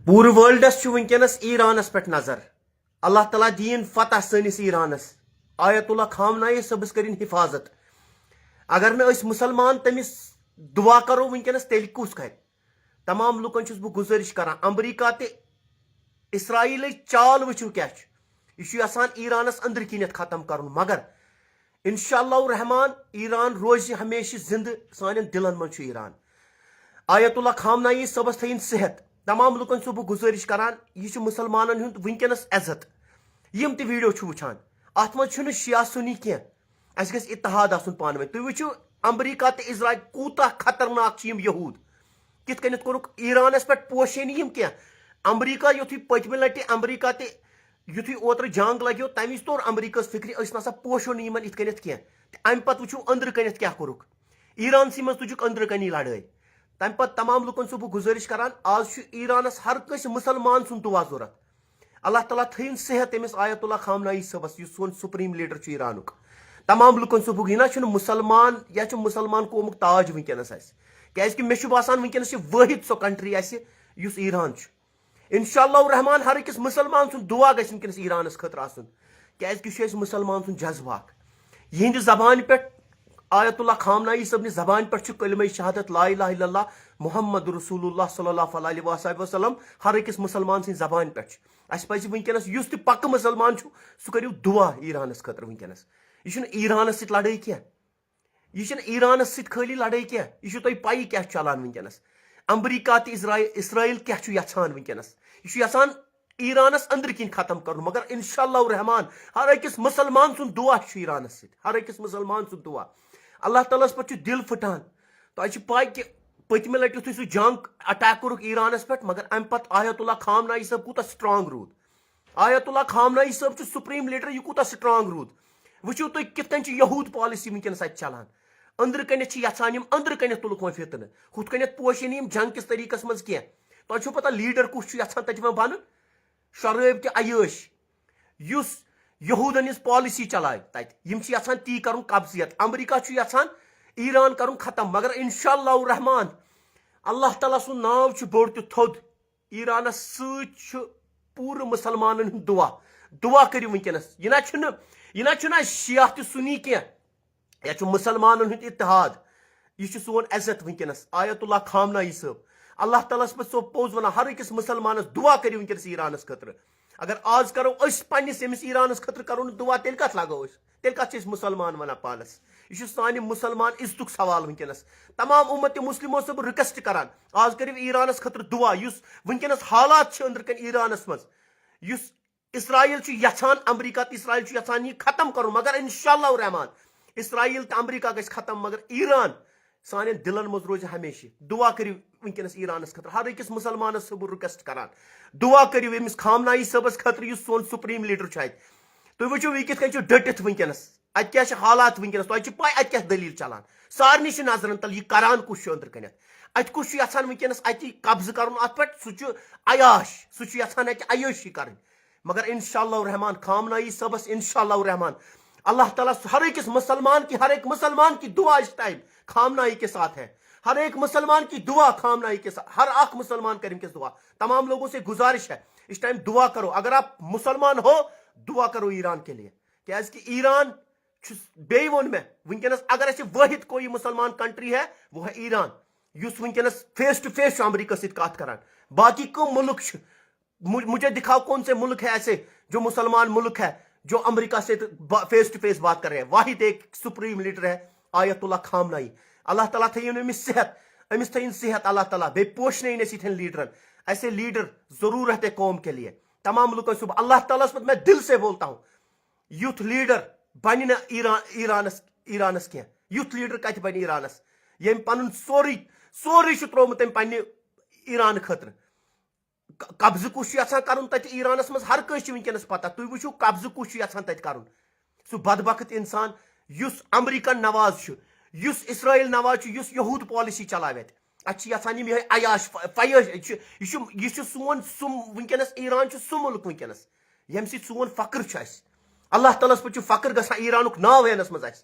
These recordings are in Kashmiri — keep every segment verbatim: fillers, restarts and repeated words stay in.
پوٗرٕ ورلڈس چھُ وٕنکیٚنس ایرانس پٮ۪ٹھ نظر۔ اللہ تعالیٰ دِیِن فتح سٲنِس ایرانس۔ آیت اللہ خامنائی صٲبس کٔرِن حفاظت۔ اگر نہٕ أسۍ مُسلمان تٔمِس دُعا کرو وٕنکیٚنس، تیٚلہِ کُس کرِ؟ تمام لُکن چھُس بہٕ گُزٲرِش کران، امریکہ تہِ اسرائیلٕچ چال وٕچھِو کیٛاہ چھُ۔ یہِ چھُ یژھان ایرانس أنٛدرٕ کِنٮ۪تھ ختم کرُن، مگر انشاءاللہ الرحمان ایران روزِ ہمیشہِ زندٕ، سانٮ۪ن دِلن منٛز چھُ ایران۔ آیت اللہ خامنائی صٲبس تھٲیِن صحت۔ تمام لُکن چھُس بہٕ گُزٲرِش کران، یہِ چھُ مُسلمانن ہُنٛد وٕنکیٚنس عزت۔ یِم تہِ ویڈیو چھِ وٕچھان، اتھ منٛز چھُنہٕ شیعہ سُنی کینٛہہ، اسہِ گژھِ اتحاد آسُن پانہٕ ؤنۍ۔ تُہۍ وٕچھِو، امریکہ تہٕ اسرائیل کوٗتاہ خطرناک چھِ یِم یہوٗد۔ کِتھ کٔنٮ۪تھ کوٚرُکھ ایرانس پٮ۪ٹھ پوشے نہٕ یِم کینٛہہ۔ امریکہ یُتھُے پٔتمہِ لٹہِ امریکہ تہِ یُتھُے اوترٕ جنگ لگیو، تمہِ وِزِ توٚر امریکہس فکرِ، أسۍ نسا پوشو نہٕ یِمن یِتھ کٔنٮ۪تھ کینٛہہ۔ تہٕ امہِ پتہٕ وٕچھِو أنٛدرٕ کٔنٮ۪تھ کیٛاہ کوٚرُکھ۔ ایرانسٕے منٛز تُجُکھ أنٛدرٕ کنی لڑٲے۔ تمہِ پتہٕ تمام لُکن چھُس بہٕ گُزٲرِش کران، آز چھُ ایرانس ہر کٲنٛسہِ مُسلمان سُنٛد دُعا ضوٚرتھ۔ اللہ تعالیٰ تھٲیِن صحت أمِس آیت اللہ خامنائی صٲبس، یُس سون سپریم لیڈر چھُ ایرانُک۔ تمام لُکن چھُس بہٕ، یہِ نہ چھُنہٕ مُسلمان، یا چھُ مُسلمان قومُک تاج وٕنکیٚنس اسہِ۔ کیازِ کہِ مےٚ چھُ باسان وٕنکیٚنس چھِ وٲحد سۄ کنٹری اسہِ، یُس ایران چھُ۔ انشاءاللہ الرحمان ہر أکِس مُسلمان سُنٛد دُعا گژھِ وٕنکیٚنس ایرانس خٲطرٕ آسُن، کیازِ کہِ یہِ چھُ اسہِ مُسلمان سُنٛد جذبہٕ اکھ۔ یِہنٛدِ زبانہِ پٮ۪ٹھ، آیت اللہ خامنائی صٲبنہِ زبانہِ پٮ۪ٹھ چھُ کلمہ شہادت لا الہ الا اللہ محمد رسول اللہ صلی اللہ علیہ وآلہ وسلم ہر أکِس مُسلمان سٕنٛدِ زبانہِ پٮ۪ٹھ چھُ۔ اسہِ پزِ وٕنکیٚنس، یُس تہِ پکہٕ مُسلمان چھُ، سُہ کٔرِو دُعا ایرانس خٲطرٕ وٕنکیٚنس۔ یہِ چھُنہٕ ایرانس سۭتۍ لڑٲے کینٛہہ۔ یہِ چھِنہٕ ایرانس سۭتۍ خٲلی لڑٲے کینٛہہ، یہِ چھُ تۄہہِ پَیی کیٛاہ چھُ چلان وٕنکیٚنس۔ امریکہ تہٕ اسرائیل، اسرائیل کیٛاہ چھُ یژھان وٕنکیٚنس؟ یہِ چھُ یژھان ایرانس أنٛدرٕ کِنۍ ختم کرُن، مگر انشاءاللہ الرحمان ہر أکِس مُسلمان سُنٛد دُعا چھُ ایرانس سۭتۍ، ہر أکِس مُسلمان سُنٛد دُعا۔ اللہ تعالیٰ ہس پٮ۪ٹھ چھُ دِل پھٕٹان۔ تۄہہِ چھُ پَے کہِ پٔتمہِ لٹہِ یُتھُے سُہ جنگ اٹیک کوٚرُکھ ایرانس پٮ۪ٹھ، مگر امہِ پتہٕ آیت اللہ خامنائی صٲب کوٗتاہ سٹرانگ روٗد۔ آیت اللہ خامنائی صٲب چھُ سپریم لیڈر، یہِ کوٗتاہ سٹرانگ روٗد۔ وٕچھِو تُہۍ کِتھ کٔنۍ چھِ یہوٗد پالیسی وٕنکیٚنس اتہِ چلان۔ أنٛدرٕ کَنٮ۪تھ چھِ یژھان یِم، أنٛدرٕ کَنٮ۪تھ تُلُکھ وۄنۍ فتنہٕ۔ ہُتھ کَنٮ۪تھ پوشہِ نہٕ یِم جنگ کِس طریٖقس منٛز کینٛہہ۔ تۄہہِ چھُو پتہ لیڈر کُس چھُ یژھان تَتہِ وۄنۍ بَنُن؟ شرٲبۍ تہِ عیٲش۔ یُس یہوٗدن ہٕنٛز پالیسی چلاوِ تَتہِ، یِم چھِ یژھان تی کرُن قبضیت۔ امریکہ چھُ یژھان ایران کرُن ختم، مگر انشاءاللہ الرحمان اللہ تعالیٰ سُنٛد ناو چھُ بوٚڑ تہٕ تھوٚد۔ ایرانس سۭتۍ چھُ پوٗرٕ مُسلمانن ہُنٛد دُعا۔ دُعا کٔرِو وٕنکیٚنس۔ یہِ نہ چھُنہٕ، یہِ نہ چھُنہٕ اَسہِ شیعہ تہٕ سُنی کینٛہہ۔ یہِ چھُ مُسلمانن ہُنٛد اتحاد۔ یہِ چھُ سون عزت وٕنکیٚنس۔ آیت اللہ خامنائی صٲب، اللہ تعالیٰ ہس پٮ۪ٹھ چھُسو پوٚز ونان، ہر أکِس مُسلمانس دُعا کٔرِو وٕنکیٚنس ایرانس خٲطرٕ۔ اگر آز کرو أسۍ پننِس ییٚمِس ایرانس خٲطرٕ کرو نہٕ دُعا، تیٚلہِ کتھ لاگو أسۍ؟ تیٚلہِ کتھ چھِ أسۍ مُسلمان ونان پانس؟ یہِ چھُ سانہِ مُسلمان عزتُک سوال وٕنکیٚنس۔ تمام اُمت مسلمو چھُسو بہٕ request کران، آز کٔرِو ایرانس خٲطرٕ دُعا، یُس وٕنکیٚنس حالات چھِ أنٛدرٕ کنہِ ایرانس منٛز، یُس اسرائیل چھُ یژھان، امریکہ تہٕ اسرائیل چھُ یژھان یہِ ختم کرُن، مگر انشاءاللہ الرحمان اسرائیل تہٕ امریکہ گژھِ ختم، مگر ایران، سانٮ۪ن دِلن منٛز روزِ ہمیشہِ۔ دُعا کٔرِو وٕنکیٚنس ایرانس خٲطرٕ، ہر أکِس مُسلمانس چھُسو بہٕ request کران، دُعا کٔرِو أمِس خامنائی صٲبس خٲطرٕ، یُس سون سپریم لیڈر چھُ اتہِ۔ تُہۍ وٕچھِو یہِ کِتھ کٔنۍ چھُ ڈٔٹِتھ وٕنکیٚنس، اتہِ کیٛاہ چھِ حالات وٕنکیٚنس، تۄہہِ چھِ پاے اتہِ کیٛاہ دٔلیٖل چلان۔ سارنٕے چھِ نظرن تل یہِ کران کُس چھُ أنٛدرٕ کَنٮ۪تھ، اتہِ کُس چھُ یژھان وٕنکیٚنس اتہِ قبضہٕ کرُن اتھ پٮ۪ٹھ، سُہ چھُ عیاش، سُہ چھُ یژھان اتہِ عیٲشی کرٕنۍ۔ مگر انشاءاللہ الرحمان خامنائی صٲبس، انشاءاللہ الرحمان اللہ تعالیٰ ہس، ہر أکِس مُسلمان کی، ہر ایک مسلمان کی دعا اس ٹائم خامنائی کے ساتھ ہے۔ ہر ایک مسلمان کی دعا خامنائی کے ساتھ، ہر اکھ مُسلمان کرِ وٕنکیٚس دُعا۔ تمام لوگوں سے گزارش ہے، اس ٹائم دعا کرو، اگر آپ مسلمان ہو، دعا کرو ایران کے لیے۔ کیازِ کہِ ایران چھُ، بیٚیہِ ووٚن مےٚ، وٕنکیٚنس اگر اَسہِ وٲحد کوئی مسلمان کنٹری ہے، وہ ہے ایران، یُس وٕنکیٚنس face to face چھُ امریکہ سۭتۍ کتھ کران۔ باقی کٕم مُلک چھِ؟ مُ-، مجھے دکھاؤ کون سے ملک ہے ایسے جو مسلمان ملک ہے جو امریکہ سے با-، face to face بات کر رہے ہیں۔ واحد ایک سپریم لیڈر ہے آیت اللہ خامنائی۔ اللہ تعالیٰ تھٲیِن أمِس صحت، أمِس تھٲیِن صحت اللہ تعالیٰ، بیٚیہِ پوشنٲیِن أسۍ یِتھٮ۪ن لیڈرن۔ ایسے لیڈر ضرورت ہے قوم کے لیے۔ تمام لُکن چھُس بہٕ اللہ تعالیٰ ہس پٮ۪ٹھ، میں دِل سے بولتا ہوں، یُتھ لیڈر بنہِ نہٕ ایران، ایرانس، ایرانس کینٛہہ۔ یُتھ لیڈر کتہِ بنہِ ایرانس، ییٚمۍ پنُن سورُے، سورُے چھُ ترٛوومُت تٔمۍ پننہِ ایران خٲطرٕ۔ ق-، قبضہٕ کُس چھُ یژھان کرُن تتہِ ایرانس منٛز، ہر کٲنٛسہِ چھِ وٕنکیٚنس پتہ۔ تُہۍ وٕچھِو قبضہٕ کُس چھُ یژھان تتہِ کرُن۔ سُہ بدبخت انسان یُس امریکن نواز چھُ، یُس اسرائیل نواز چھُ، یُس یہوٗد پالیسی چلاوِ اتہِ۔ اتہِ چھِ یژھان یِم یِہوٚے عیاش، ف-، فیٲش، یہِ چھُ، یہِ چھُ، یہِ چھُ سون سُہ وٕنکیٚنس، ایران چھُ سُہ مُلک وٕنکیٚنس، ییٚمہِ سۭتۍ سون فخر چھُ اَسہِ۔ اللہ تعالیٰ ہس پٮ۪ٹھ چھُ فخر گژھان ایرانُک ناو ہینس منٛز اَسہِ۔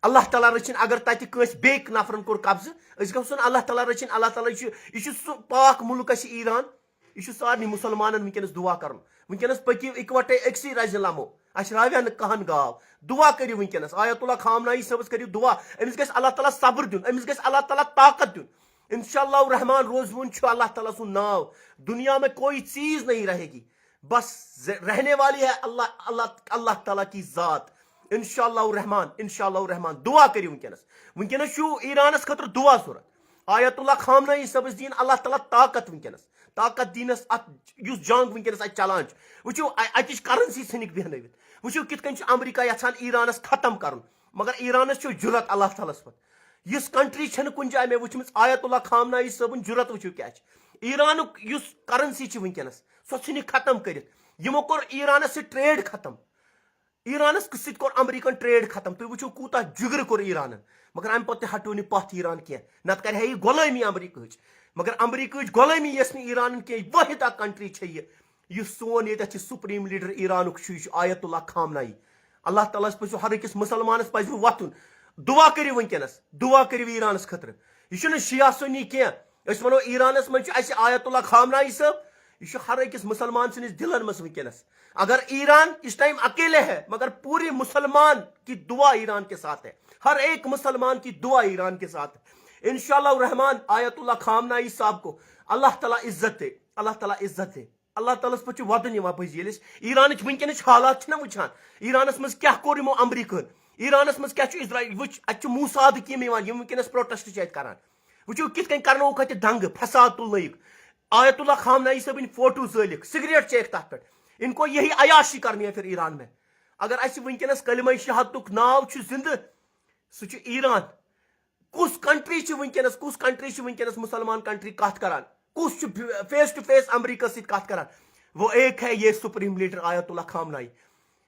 اللہ تعالیٰ رٔچھِنۍ، اگر تتہِ کٲنٛسہِ بیٚیہِ نفرن کوٚر قبضہٕ، أسۍ گژھو نہٕ اللہ تعالیٰ رٔچھِنۍ، اللہ تعالیٰ چھُ، یہِ چھُ سُہ پاک مُلک اَسہِ ایران، یہِ چھُ سارنٕے مُسلمانن وٕنکیٚنَس دُعا کَرُن۔ وٕنکیٚنَس پٔکِو اِکوَٹَے أکسٕے رَزِ لَمو۔ اَسہِ راویٛاہ نہٕ کٕہٕنۍ گاو۔ دُعا کٔرِو وٕنکیٚنَس۔ آیت اللہ خامنائی صٲبَس کٔرِو دُعا۔ أمِس گژھِ اللہ تعالیٰ صبر دیُن۔ أمِس گژھِ اللہ تعالیٰ طاقت دیُن۔ انشاءاللہ الرحمن روزوُن چھُ اللہ تعالیٰ سُنٛد ناو۔ دنیا میں کوئی چیز نہیں رہے گی۔ بس ز-، رہنے والی ہے اللہ، اللہ، اللہ تعالیٰ کی ذات۔ انشاءاللہ الرحمن، انشاءاللہ الرحمن۔ دُعا کٔرِو وٕنکیٚنَس۔ وٕنکیٚنَس چھُ ایرانَس خٲطرٕ دُعا ضوٚرَتھ۔ آیت اللہ خامنائی صٲبَس دِیِن اللہ تعالیٰ طاقت وٕنکیٚنَس۔ طاقت دِینَس اَتھ، یُس جنگ وٕنکیٚنَس اَتہِ چلان چھُ۔ وٕچھِو، اَ-، اَتِچ currency ژھٕنِکھ بیٚہنٲوِتھ۔ وٕچھِو، کِتھ کٔنۍ چھُ امریکہ یَژھان ایرانَس ختم کَرُن۔ مگر ایرانَس چھُ جُرت اللہ تعالیٰ ہَس پٮ۪ٹھ۔ یُس country چھَنہٕ کُنہِ جایہِ مےٚ وٕچھمٕژ آیت اللہ خامنائی صٲبُن جُرت۔ وٕچھِو کیٛاہ چھِ۔ ایرانُک یُس currency چھِ وٕنکیٚنَس، سۄ ژھٕنِکھ ختم کٔرِتھ۔ یِمو کوٚر ایرانَس سۭتۍ trade ختم۔ ایرانَس سۭتۍ کوٚر امریکن trade ختم۔ تُہۍ وٕچھِو، کوٗتاہ جُگرٕ کوٚر ایرانَن۔ مگر اَمہِ پَتہٕ تہِ ہٹیو نہٕ پَتھ ایران کینٛہہ۔ نَتہٕ کَرِ ہا یہِ غۄلٲمی امریکہٕچ۔ مگر امریکہٕچ غۄلٲمی یَس نہٕ ایرانَن کینٛہہ، واحد اَکھ country چھےٚ یہِ، یُس سون ییٚتٮ۪تھ چھِ supreme leader ایرانُک چھُ، یہِ چھُ آیت اللہ خامنائی۔ اللہ تعالیٰ ہَس پَزِ ہر أکِس مُسلمانَس پَزِ وۄتھُن۔ دُعا کٔرِو وٕنکیٚنَس، دُعا کٔرِو ایرانَس خٲطرٕ۔ یہِ چھُنہٕ شیعہ سُنی کینٛہہ۔ أسۍ وَنو ایرانَس منٛز چھُ اَسہِ آیت اللہ خامنائی صٲب، یہِ چھُ ہر أکِس مُسلمان سٕنٛدِس دِلَن منٛز وٕنکیٚنَس۔ اگر ایران اس ٹائم اکیلے ہے، مگر پورے مسلمان کی دعا ایران کے ساتھ ہے، ہر ایک مسلمان کی دعا ایران کے ساتھ ہے۔ انشاءاللہ الرحمن آیت اللہ خامنائی صاحب کو اللہ تعالیٰ عزت دے، اللہ تعالیٰ عزت دے۔ اللہ تعالیٰ ہَس پٮ۪ٹھ چھُ وَدُن یِوان پٔزۍ ییٚلہِ أسۍ ایرانٕچ وٕنکیٚنٕچ حالات چھِنہ وٕچھان، ایرانَس منٛز کیٛاہ کوٚر یِمو امریکہٕ، ایرانَس منٛز کیٛاہ چھُ اسرائیل، وٕچھ، اَتہِ چھُ موسادٕ کیمپ یِوان، یِم وٕنکیٚنَس protest چھِ اَتہِ کران۔ وٕچھِو کِتھ کٔنۍ کرنووُکھ اَتہِ دنگہٕ، فساد تُلنٲیِکھ۔ آیت اللہ خامنائی صٲبٕنۍ فوٹو زٲلِکھ، سگریٹ چیٚیَکھ تَتھ پٮ۪ٹھ۔ ان کو یہی عیاشی کرنی ہے پھر ایران میں۔ اگر اَسہِ وٕنکیٚنَس کلمہ شہادتُک ناو چھُ زندٕ، سُہ چھُ ایران۔ کُس country چھِ وٕنکیٚنَس، کُس country چھِ وٕنکیٚنَس مُسلمان country کَتھ کران؟ کُس چھُ face to face امریکہ سۭتۍ کَتھ کران؟ وہ ایک ہے یہ supreme leader آیت اللہ خامنائی۔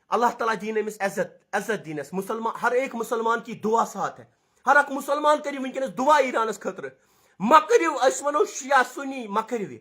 اللہ تعالیٰ دِیِن أمِس عزت، عزت دِیِنَس۔ مسلمان، ہر ایک مسلمان کی دعا ساتھ ہے۔ ہر اکھ مسلمان کٔرِو وٕنکیٚنَس دعا ایرانَس خٲطرٕ۔ مہ کٔرِو، أسۍ وَنو شیعہ سُنی، مہ کٔرِو یہِ۔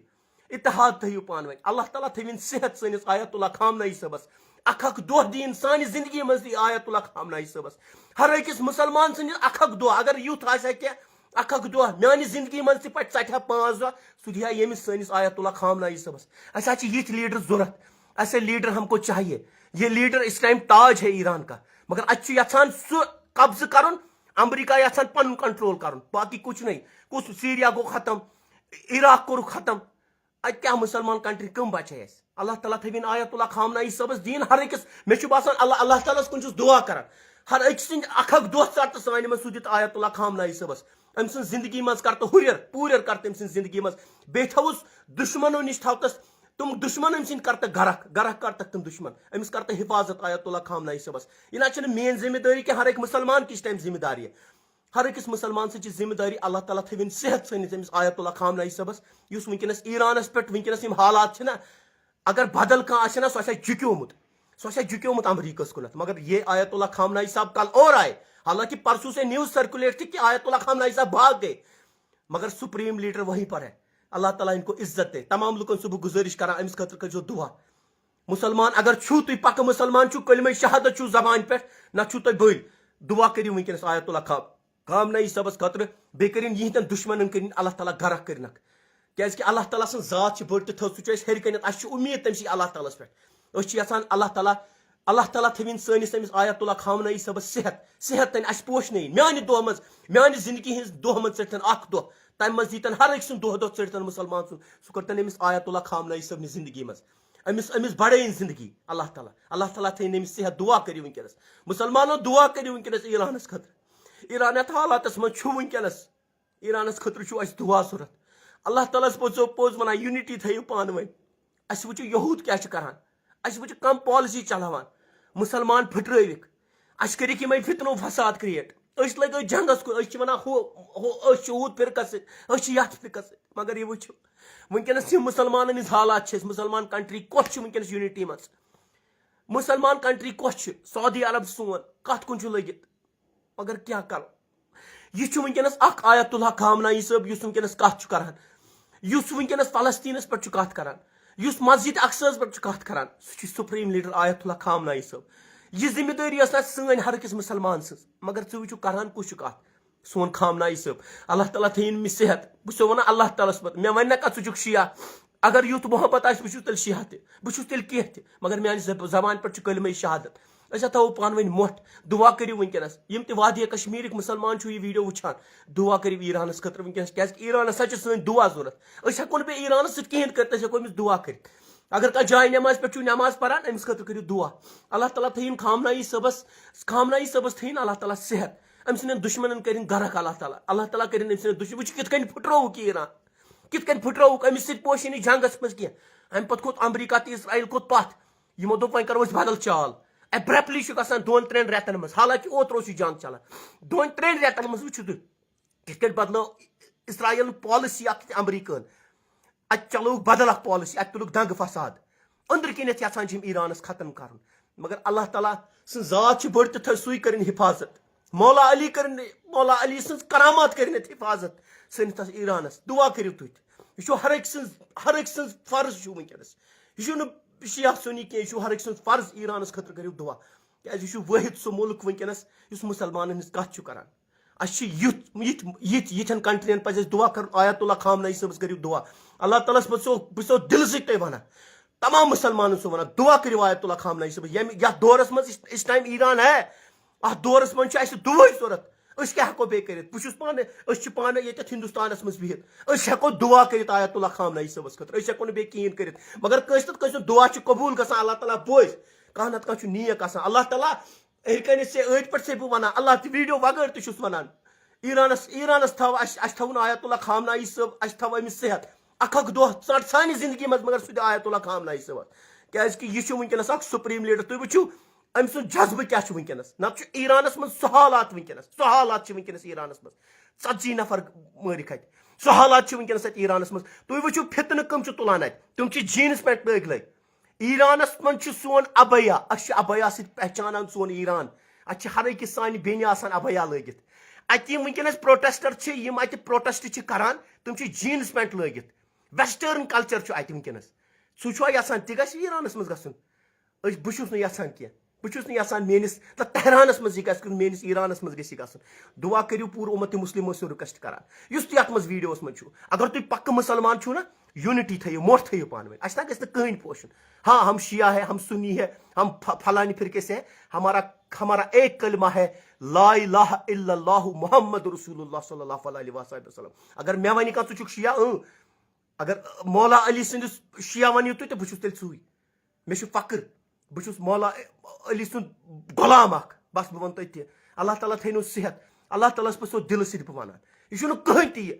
اتحاد تھٲیِو پانہٕ ؤنۍ۔ اللہ تعالیٰ تھٲوِن صحت سٲنِس آیت اللہ خامنائی صٲبَس۔ اکھ اکھ دۄہ دِیِن سانہِ زندگی منٛز تہِ آیت اللہ خامنائی صٲبَس۔ ہر أکِس مُسلمان سٕنٛدِس اکھ اکھ دۄہ، اگر یُتھ آسہِ ہا کینٛہہ، اکھ اکھ دۄہ میٛانہِ زندگی منٛز تہِ پَتہٕ ژَٹہِ ہا پانٛژھ دۄہ، سُہ دِہا ییٚمِس سٲنِس آیت اللہ خامنائی صٲبَس۔ اَسہِ حظ چھِ یِتھۍ leader ضوٚرَتھ۔ اَسہِ leader ہم کو چاہیے۔ یہ leader اس ٹائم تاج ہے ایران کا۔ مگر اَتہِ چھُ یَژھان سُہ قبضہٕ کَرُن، امریکہ یَژھان پَنُن control کَرُن۔ باقٕے کُچھ نہیں۔ کُس سیریا گوٚو ختم، عراق کوٚرُکھ ختم۔ اَتہِ کیٛاہ مُسلمان country کٕم بَچے اَسہِ؟ اللہ تعالیٰ تھٲوِن آیت اللہ خامنائی صٲبَس دِیِن ہر أکِس۔ مےٚ چھُ باسان اللہ، اللہ تعالیٰ ہَس کُن چھُس دُعا کران۔ ہر أکۍ سٕنٛدۍ اکھ اکھ دۄہ ژَٹتہٕ سانہِ منٛز سُہ دِتھ آیت اللہ خامنائی صٲبَس۔ أمۍ سٕنٛز زندگی منٛز کر تہٕ ہُرٮ۪ر، پوٗرٮ۪ر کر تہٕ أمۍ سٕنٛز زندگی منٛز۔ بیٚیہِ تھاوُس دُشمنو نِش تھاو تَس تِم دُشمن أمۍ سٕنٛدۍ کر تہٕ غرق، غرق کر تَکھ تِم دُشمن۔ أمِس کر تہٕ حفاظت آیت اللہ خامنائی صٲبَس۔ یہِ نہ چھِنہٕ میٛٲنۍ ذمہ دٲری کینٛہہ، ہر أکۍ مُسلمان کِس ٹائم ذمہ داری۔ ہر أکِس مُسلمان سٕنٛز چھِ ذمہ دٲری۔ اللہ تعالیٰ تھٲوِن صحت سٲنِس أمِس آیت اللہ خامنائی صٲبَس، یُس وٕنکیٚنَس ایرانَس پٮ۪ٹھ وٕنکیٚنَس یِم حالات چھِنہ، اگر بدل کانٛہہ آسہِ ہا نا، سُہ آسہِ ہا جُکیومُت، سُہ آسہِ ہا جُکیومُت امریکہَس کُنَتھ۔ مگر یہ آیت اللہ خامنائی صاحب کل اور آئے، حالانکہ پرسوں سے news circulate تھی کہ آیت اللہ خامنائی صاحب بھاگ گئے، مگر supreme leader وہیں پر ہے۔ اللہ تعالیٰ ان کو عزت دے۔ تمام لُکَن چھُس بہٕ گُزٲرِش کران، أمِس خٲطرٕ کٔرۍزیو دُعا۔ مُسلمان اگر چھُو تُہۍ پکہٕ مُسلمان چھُو، کلمہ شہادت چھُو زبانہِ پٮ۪ٹھ، نہ چھُو تُہۍ بٔلۍ۔ دُعا کٔرِو وٕنکیٚنَس آیت اللہ خام-، خامنائی صٲبَس خٲطرٕ، بیٚیہِ کٔرِن یِہِنٛدٮ۪ن دُشمنَن کٔرِن اللہ تعالیٰ غرق کٔرِنَکھ۔ کیٛازِکہِ اللہ تعالیٰ سٕنٛز ذات چھِ بٔڑ تہٕ تھٔز، سُہ چھُ اَسہِ ہیٚرِ کَنٮ۪تھ، اَسہِ چھِ اُمید تٔمۍ سٕے اللہ تعالیٰ ہَس پٮ۪ٹھ۔ أسۍ چھِ یَژھان اللہ تعالیٰ، اللہ تعالیٰ تھٲوِن سٲنِس أمِس آیت اللہ خامنائی صٲبَس صحت، صحت تھٲوِن اَسہِ پوشنٲیِن۔ میٛانہِ دۄہ منٛز، میٛانہِ زِندگی ہٕنٛز دۄہ منٛز ژٔٹتَن اَکھ دۄہ، تَمہِ منٛز دیٖتَن ہر أکۍ سُنٛد دۄہ دۄہ ژٔٹتَن مُسلمان سُنٛد، سُہ کٔرتَن أمِس آیت اللہ خامنائی صٲبنہِ زِندگی منٛز۔ أمِس، أمِس بڑٲیِن زندگی اللہ تعالیٰ۔ اللہ تعالیٰ تھٲیِن أمِس صحت۔ دُعا کٔرِو وٕنکیٚنَس۔ مُسلمانو دُعا کٔرِو وٕنکیٚنَس ایرانَس خٲطرٕ۔ ایران یَتھ حالاتَس منٛز چھُ وٕنکیٚنَس، ایرانَس خٲطرٕ چھُ اَسہِ دُعا ضوٚرَتھ۔ اللہ تعالیٰ ہَس پوٚز، پوٚز وَنان، unity تھٲیِو پانہٕ ؤنۍ۔ اَسہِ وٕچھِو یہوٗد کیٛاہ چھِ کَران۔ اَسہِ وٕچھِو کَم policy چلاوان۔ مُسلمان پھٕٹرٲوِکھ۔ اَسہِ کٔرِکھ یِمَے فتنہٕ و فساد create۔ أسۍ لٔگۍ أتھۍ جنٛگَس کُن۔ أسۍ چھِ وَنان ہُہ، ہُہ، أسۍ چھِ ہُتھ فرقَس سۭتۍ، أسۍ چھِ یَتھ فرقَس سۭتۍ۔ مگر یہِ وٕچھِو، وٕنکیٚنَس یِم مُسلمانَن ہِنٛز حالات چھِ، أسۍ مُسلمان country کۄس چھِ وٕنکیٚنَس unity منٛز؟ مُسلمان country کۄس چھِ؟ سعودی عرب سون، کَتھ کُن چھُ لٔگِتھ؟ مگر کیٛاہ کَرو؟ یہِ چھُ وٕنکیٚنَس اَکھ آیت اللہ خامنائی صٲب، یُس وٕنکیٚنَس کَتھ چھُ کَران، یُس وٕنکیٚنَس فلسطیٖنَس پٮ۪ٹھ چھُ کَتھ کَران، یُس مسجد اقصیٰ ہَس پٮ۪ٹھ چھُ کَتھ کَران، سُہ چھُ supreme leader آیت اللہ خامنائی صٲب۔ یہِ ذمہ دٲری ٲس نہٕ سٲنۍ ہر أکِس مُسلمان سٕنٛز، مگر ژٕ وٕچھِو کَران کُس چھُ کَتھ۔ سون خامنائی صٲب، اللہ تعالیٰ تھٲیِن أمِس صحت۔ بہٕ چھُسو وَنان اللہ تعالیٰ ہَس پَتہٕ، مےٚ وَنہِ نہ کَتھ ژٕ چھُکھ شیعہ، اگر یُتھ محبت آسہِ، بہٕ چھُس تیٚلہِ شیعہ تہِ، بہٕ چھُس تیٚلہِ کینٛہہ تہِ، مگر میانہِ زب- زبانہِ پٮ۪ٹھ چھُ کلمہ شہادت۔ أسۍ ہا تھاوو پانہٕ ؤنۍ مۄٹھ، دعا کٔرِو وٕنکیٚنَس۔ یِم تہِ وادی کشمیٖرٕکۍ مُسلمان چھُو یہِ ویٖڈیو وٕچھان، دعا کٔرِو ایرانَس خٲطرٕ وٕنکیٚنَس، کیٛازِکہِ ایرانَس ہا چھِ سٲنۍ دعا ضوٚرَتھ۔ أسۍ ہٮ۪کو نہٕ بیٚیہِ ایرانَس سۭتۍ کِہیٖنۍ کٔرِتھ، أسۍ ہٮ۪کو أمِس دعا کٔرِتھ۔ اگر کانٛہہ جاے نٮ۪ماز پٮ۪ٹھ چھُو نٮ۪ماز پَران، أمِس خٲطرٕ کٔرِو دعا۔ اللہ تعالیٰ تھٲیِن خامنہ ای صٲبَس، خامنہ ای صٲبَس تھٲیِن اللہ تعالیٰ صحت۔ أمۍ سٕنٛدٮ۪ن دُشمَنَن کٔرِن غرق اللہ تعالیٰ۔ اللہ تعالیٰ کٔرِن أمۍ سٕنٛدٮ۪ن دُشمَن، وٕچھِو کِتھ کٔنۍ پھٕٹرووُکھ یہِ ایران، کِتھ کٔنۍ پھٕٹرووُکھ۔ أمِس سۭتۍ پوشہِ نہٕ جنٛگَس منٛز کینٛہہ۔ اَمہِ پَتہٕ کھوٚت امریکہ تہٕ اسرائیل کھوٚت پَتھ۔ یِمو دوٚپ وۄنۍ کَرو أسۍ بدل چال۔ Abruptly چھُ گژھان دۄن ترٛٮ۪ن رٮ۪تَن منٛز، حالانکہ اوترٕ اوس یہِ جنٛگ چلان۔ دۄن ترٛٮ۪ن رٮ۪تَن منٛز وٕچھِو تُہۍ، کِتھ کٔنۍ بدلٲو اسرائیلن پالیسی اکھ تہٕ امریکہن۔ اتہِ چلٲوٕکھ بدل اکھ پالیسی، اتہِ تُلُکھ دنگہٕ فساد۔ أنٛدرٕ کِنٮ۪تھ یژھان چھِ یِم ایرانس ختم کرُن، مگر اللہ تعالیٰ سٕنٛز ذات چھِ بٔڑ تہٕ تھٲے سُے کٔرِن حفاظت۔ مولا علی کٔرِن، مولا علی سٕنٛز کرامات کٔرِن اتہِ حفاظت سٲنِس تتھ ایرانس۔ دعا کٔرِو تُہۍ تہِ۔ یہِ چھُ ہر أکۍ سٕنٛز، ہر أکۍ سٕنٛز فرض چھُ وٕنکیٚنس۔ یہِ چھُنہٕ شیعہ سُنی کینٛہہ، یہِ چھُ ہر أکۍ سٕنٛز فرض، ایرانس خٲطرٕ کٔرِو دعا، کیازِ یہِ چھُ وٲحد سُہ مُلک وٕنکیٚنس یُس مُسلمانن ہٕنٛز کتھ چھُ کران۔ اسہِ چھِ یُتھ یِتھ یِتھ یِتھٮ۪ن کنٹرین پزِ اسہِ دعا کرُن۔ آیت اللہ خامنہ ای صٲبس کٔرِو دعا۔ اللہ تعالیٰ ہس بہٕ چھُسو بہٕ چھُسو دِلہٕ سۭتۍ تۄہہِ ونان، تمام مُسلمانن چھُسو ونان، دعا کٔرِو آیت اللہ خامنہ ای صٲبس۔ ییٚمہِ یتھ دورس منٛز اس اس ٹائم ایران ہے، اتھ دورس منٛز چھُ اسہِ دُعاے ضوٚرتھ۔ أسۍ کیٛاہ ہٮ۪کو بیٚیہِ کٔرِتھ؟ بہٕ چھُس پانہٕ، أسۍ چھِ پانہٕ ییٚتٮ۪تھ ہندوستانس منٛز بِہِتھ، أسۍ ہٮ۪کو دعا کٔرِتھ آیت اللہ خامنہ ای صٲبس خٲطرٕ، أسۍ ہٮ۪کو نہٕ بیٚیہِ کِہیٖنۍ کٔرِتھ۔ مگر کٲنٛسہِ نتہٕ کٲنٛسہِ ہُنٛد دعا چھُ قبوٗل گژھان، اللہ تعالیٰ بوزِ۔ کانٛہہ نتہٕ کانٛہہ چھُ نیک آسان۔ اللہ تعالیٰ أتھۍ پٮ۪ٹھ چھُسے بہٕ ونان، اللہ تہِ ویڈیو وغٲر تہِ چھُس ونان۔ ایرانس، ایرانس تھاو اسہِ، اسہِ تھاوُن آیت اللہ خامنہ ای صٲب، اسہِ تھاو أمِس صحت۔ اکھ اکھ دۄہ ژٹ سانہِ زندگی منٛز، مگر سُہ تہِ آیت اللہ خامنہ ای صٲبس۔ کیازِ کہِ یہِ چھُ وٕنکیٚنس اکھ سپریم لیڈر۔ تُہۍ وٕچھِو أمۍ سُنٛد جذبہٕ کیٛاہ چھُ وٕنکیٚنس۔ نتہٕ چھُ ایرانس منٛز سُہ حالات وٕنکیٚنس، سُہ حالات چھِ وٕنکیٚنس ایرانس منٛز۔ ژتجی نفر مٲرِکھ اتہِ۔ سُہ حالات چھِ وٕنکیٚنس اتہِ ایرانس منٛز۔ تُہۍ وٕچھِو فتنہٕ کٕم چھِ تُلان اتہِ۔ تِم چھِ جینز پینٹ لٲگۍ لٲگۍ۔ ایرانس منٛز چھُ سون ابیا، أسۍ چھِ ابیا سۭتۍ پہچانان سون ایران۔ اتہِ چھِ ہر أکِس سانہِ بیٚنہِ آسان ابیا لٲگِتھ۔ اتہِ یِم وٕنکیٚنس پروٹیسٹر چھِ، یِم اتہِ پروٹیسٹ چھِ کران، تِم چھِ جینز پینٹ لٲگِتھ۔ ویسٹرن کلچر چھُ اتہِ وٕنکیٚنس۔ سُہ چھُوا یژھان تہِ گژھِ ایرانس منٛز گژھُن؟ أسۍ، بہٕ چھُس نہٕ یژھان کینٛہہ۔ بہٕ چھُس نہٕ یژھان میٲنِس تہٕ تہرانس منٛز یہِ گژھِ گژھُن، میٲنِس ایرانس منٛز گژھِ یہِ گژھُن۔ دعا کٔرِو پوٗرٕ اُمت مسلم، ٲسِو رِکویسٹ کران، یُس تہِ یتھ منٛز ویڈیوس منٛز چھُ۔ اگر تُہۍ پکہٕ مسلمان چھِو نا، یونٹی تھٲیِو، مۄٹھ تھٲیِو پانہٕ ؤنۍ۔ اسہِ نہ گژھِ نہٕ کٕہٕنۍ پوشُن۔ ہاں، ہم شیعہ ہے، ہم سنی ہے، ہم ف-، فلانی فرقے سے ہے، ہمارا، ہمارا ایک کلمہ ہے، لا الہ الا اللہ محمد رسول اللہ صلی اللہ علیہ وسلم۔ اگر مےٚ ونہِ کانٛہہ ژٕ چھُکھ شیعہ، اۭں، اگر مولا علی سٕنٛدِس شیعہ ؤنِو تُہۍ تہٕ بہٕ چھُس تیٚلہِ سُے۔ مےٚ چھُ فخر، بہٕ چھُس مولا علی سُنٛد غلام اکھ، بس بہٕ وَنہٕ تۄہہِ تہِ۔ اللہ تعالیٰ تھٲینو صحت، اللہ تعالیٰ ہس پَزِ سُہ دِلہٕ سۭتۍ بہٕ وَنان۔ یہِ چھُنہٕ کٕہٕنۍ تہِ یہِ،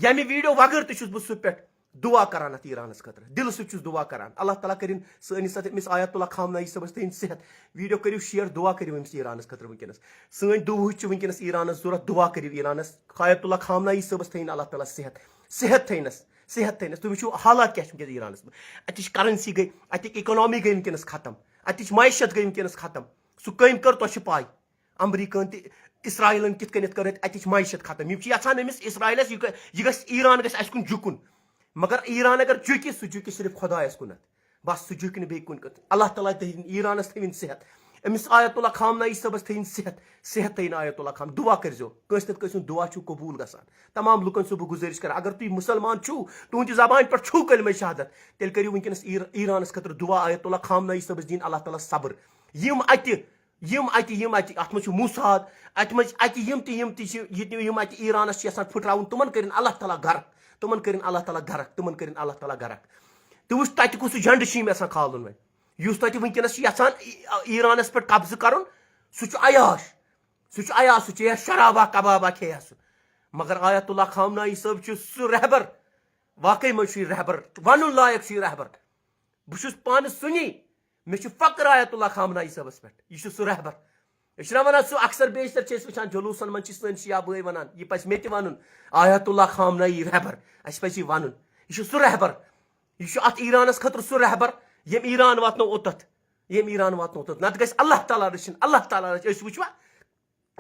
ییٚمہِ ویڈیو وغٲر تہِ چھُس بہٕ سُہ پٮ۪ٹھ دُعا کران اَتھ ایرانس خٲطرٕ، دِلہٕ سۭتۍ چھُس دُعا کران۔ اللہ تعالیٰ کٔرِن سٲنِس اَتھ أمِس آیت اللہ خامنہ ای صٲبس تھٲیِن صحت۔ ویڈیو کٔرِو شیئر، دُعا کٔرِو أمِس ایرانس خٲطرٕ وٕنکیٚنس۔ سٲنۍ دُعہٕچ چھِ وٕنکیٚنس ایرانس ضوٚرتھ، دُعا کٔرِو ایرانس۔ آیت اللہ خامنہ ای صٲبس تھٲیِن اللہ تعالیٰ صحت، صحت تھٲینس۔ صحت تھٲینس۔ تُہۍ وٕچھِو حالات کیٛاہ چھِ وٕنکیٚس ایرانس منٛز۔ اَتِچ کرنسی گٔے، اَتِکۍ اِکنامی گٔے وٕنکیٚنس ختم، اَتِچ معیشت گٔے وٕنکیٚنس ختم۔ سُہ کٔمۍ کٔر، تۄہہِ چھِ پاے۔ امریکہن تہِ اسرائیلن کِتھ کٔنٮ۪تھ کٔر اَتہِ، اَتِچ معیشت ختم۔ یِم چھِ یژھان أمِس اسرائیلس یہِ گٔ-، یہِ گژھِ، ایران گژھِ اَسہِ کُن جُکُن۔ مگر ایران اگر جُکہِ، سُہ جُکہِ صرف خۄدایس کُنتھ۔ بس سُہ جُکہِ نہٕ بیٚیہِ کُنہِ کُن۔ اللہ تعالیٰ تھٲیِن ایرانس تھٲیِن صحت۔ أمِس آیت اللہ خامنہ ای صٲبس تھٲیِن صحت۔ صحت تھٲیِن آیت اللہ خام۔ دُعا کٔرۍزیو۔ کٲنٛسہِ نتہٕ کٲنٛسہِ ہُنٛد دُعا چھُو قبوٗل گژھان۔ تمام لُکن چھُسو بہٕ گُزٲرِش کران، اگر تُہۍ مُسلمان چھِو، تُہٕنٛدِ زبانہِ پٮ۪ٹھ چھُو کلمہ شہادت، تیٚلہِ کٔرِو وٕنکیٚنس ایر-، ایرانس خٲطرٕ دُعا، آیت اللہ خامنہ ای صٲبس دِیِن اللہ تعالیٰ صبر۔ یِم اتہِ، یِم اتہِ، یِم اتہِ، اتھ منٛز چھُ موساد، اتہِ منٛز، اتہِ یِم تہِ، یِم تہِ چھِ، یہِ تہِ، یِم اتہِ ایرانس چھِ یژھان پھٕٹراوُن، تِمن کٔرِن اللہ تعالیٰ غرق، تِمن کٔرِن اللہ تعالیٰ غرق، تِمن کٔرِن اللہ تعالیٰ غرق۔ تُہۍ وٕچھ، تتہِ کُس جنڈٕ چھُ یِم یژھان کھالُن وۄنۍ؟ یُس تتہِ وٕنکیٚنس چھُ یژھان ای-، ایرانس پٮ۪ٹھ قبضہٕ کرُن، سُہ چھُ عیاش۔ سُہ چھُ عیاش، سُہ چیٚیہِ ہا شرابا کبابا کھیٚیہِ ہا سُہ۔ مگر آیت اللہ خامنہ ای صٲب چھُ سُہ رہبر، واقعی منٛز چھُ یہِ رہبر، ونُن لایق چھُ یہِ رہبر۔ بہٕ چھُس پانہٕ سُنی، مےٚ چھُ فخر آیت اللہ خامنہ ای صٲبس پٮ۪ٹھ۔ یہِ چھُ سُہ رہبر۔ أسۍ چھِنہ ونان سُہ، اکثر بیشتر چھِ أسۍ وٕچھان جلوسن منٛز چھِ سٲنۍ شیعہ بٲے ونان، یہِ پزِ مےٚ تہِ ونُن، آیت اللہ خامنہ ای رہبر، اسہِ پزِ یہِ ونُن۔ یہِ چھُ سُہ رہبر، یہِ چھُ اتھ ایرانس خٲطرٕ سُہ رہبر، ییٚمۍ ایران واتنو اوٚتتھ، ییٚمۍ ایران واتنو اوٚتتھ۔ نتہٕ گژھِ اللہ تعالیٰ رٔچھِنۍ، اللہ تعالیٰ رٔچھِنۍ۔ أسۍ وٕچھوا،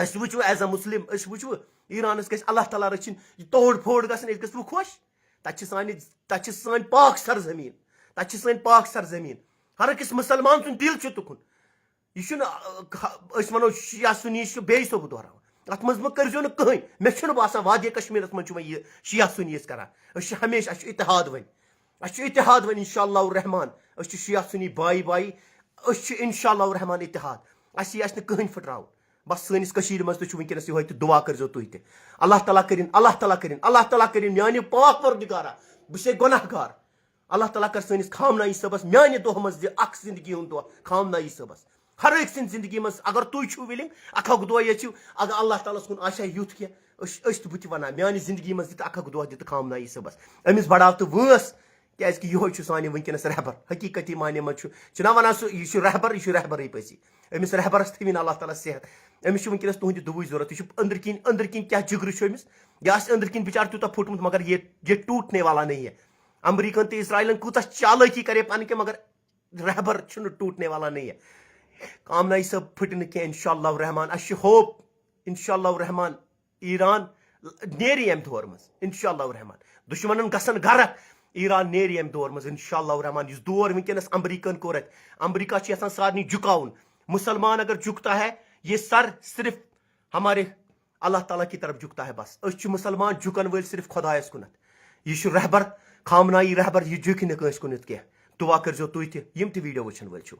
أسۍ وٕچھو as a Muslim، أسۍ وٕچھو ایرانس گژھِ اللہ تعالیٰ رٔچھِنۍ، یہِ توڑ پھوڑ گژھن، أسۍ گژھو خۄش۔ تتہِ چھِ سانہِ، تتہِ چھِ سٲنۍ پاک سرزمین، تتہِ چھِ سٲنۍ پاک سرزمین۔ ہر أکِس مسلمان سُنٛد دِل چھُ تُکُن۔ یہِ چھُنہٕ، آ، آ، أسۍ ونو شیعہ سُنی چھُ بیٚیہِ سۄ بہٕ دۄہراوان۔ اتھ منٛز مہ کٔرزیو نہٕ کٕہٕنۍ۔ مےٚ چھُنہٕ باسان وادی کشمیرس منٛز چھُ وۄنۍ یہِ شیعہ سُنی أسۍ کران۔ أسۍ چھِ ہمیشہِ، اسہِ چھُ اتحاد وۄنۍ۔ اَسہِ چھُ اتحاد وۄنۍ انشاءاللہ الرحمان۔ أسۍ چھِ شیعہ سُنی بائی بائی۔ أسۍ چھِ انشاءاللہ الرحمان اتحاد۔ اَسہِ یی اَسہِ نہٕ کٕہٕنۍ پھٕٹراوُن۔ بس سٲنِس کٔشیٖرِ منٛز تہِ چھُ وٕنکیٚنَس یِہوٚے تہٕ دُعا کٔرۍزیو تُہۍ تہِ۔ اللہ تعالیٰ کٔرِن، اللہ تعالیٰ کٔرِن، اللہ تعالیٰ کٔرِن میٛانہِ پاک پروردگارا، بہٕ چھُسے گۄناہ گار۔ اللہ تعالیٰ کر سٲنِس خامنائی صٲبَس میٛانہِ دۄہ منٛز دِ اَکھ زِندگی ہُنٛد دۄہ خامنائی صٲبَس۔ ہر أکۍ سٕنٛدِ زِندگی منٛز اگر تُہۍ چھِو وِلِنٛگ، اَکھ اَکھ دۄہ ییٚژھِو، اگر اللہ تعالیٰ ہَس کُن آسہِ ہا یُتھ کینٛہہ، أسۍ أسۍ تہِ بہٕ تہِ وَنہٕ ہا، میٛانہِ زِندگی منٛز دِ تہٕ اَکھ اَکھ دۄہ دِ تہٕ خامنائی صٲبَس۔ أمِس بَڑاو تہٕ وٲنٛس، کیٛازِکہِ یِہوٚے چھُ سانہِ وٕنکیٚنَس رہبر۔ حقیٖقتی معنی منٛز چھُ، چھُنہ وَنان سُہ، یہِ چھُ رہبر، یہِ چھُ رہبرٕے پٔزی۔ أمِس رہبرَس تھٲوِن اللہ تعالیٰ صحت۔ أمِس چھُ وٕنکیٚنَس تُہٕنٛدِ دُعٕچ ضوٚرَتھ۔ یہِ چھُ أنٛدٕرۍ کِنۍ، أنٛدٕرۍ کِنۍ کیٛاہ جِگرٕ چھُ أمِس۔ یہِ آسہِ أنٛدٕرۍ کِنۍ بِچارٕ تیوٗتاہ پھُٹمُت، مگر یہِ، یہِ ٹوٗٹنے والا نہیں ہے۔ امریکن تہٕ اسرائیلن کۭژاہ چالٲکی کرے پانہٕ کہِ، مگر رہبر چھُنہٕ ٹوٗٹنے والا نہیں ہے۔ خامنائی صٲب پھٕٹہِ نہٕ کینٛہہ، انشاءاللہ الرحمان۔ اَسہِ چھِ ہوپ، انشاءاللہ الرحمان، ایران نیرِ ییٚمہِ دورٕ منٛز، انشاءاللہ الرحمان۔ دُشمنن گژھن غرق، ایران نیرِ ییٚمہِ دورٕ منٛز، انشاءاللہ الرحمان۔ یُس دور وٕنکیٚنس امریکن کوٚر اَتہِ، امریکہ چھُ یژھان سارنٕے جُکاوُن۔ مسلمان اگر جُکتا ہے، یہ سر صرف ہمارے اللہ تعالیٰ کی طرف جُکتا ہے بس۔ أسۍ چھِ مسلمان، جُکن وٲلۍ صرف خۄدایس کُنتھ۔ یہِ چھُ رہبر، خامنائی رہبر، یہِ جُکہِ نہٕ کٲنٛسہِ کُنتھ کینٛہہ۔ دُعا کٔرۍزیو تُہۍ تہِ، یِم تہِ ویٖڈیو وٕچھن وٲلۍ چھِو۔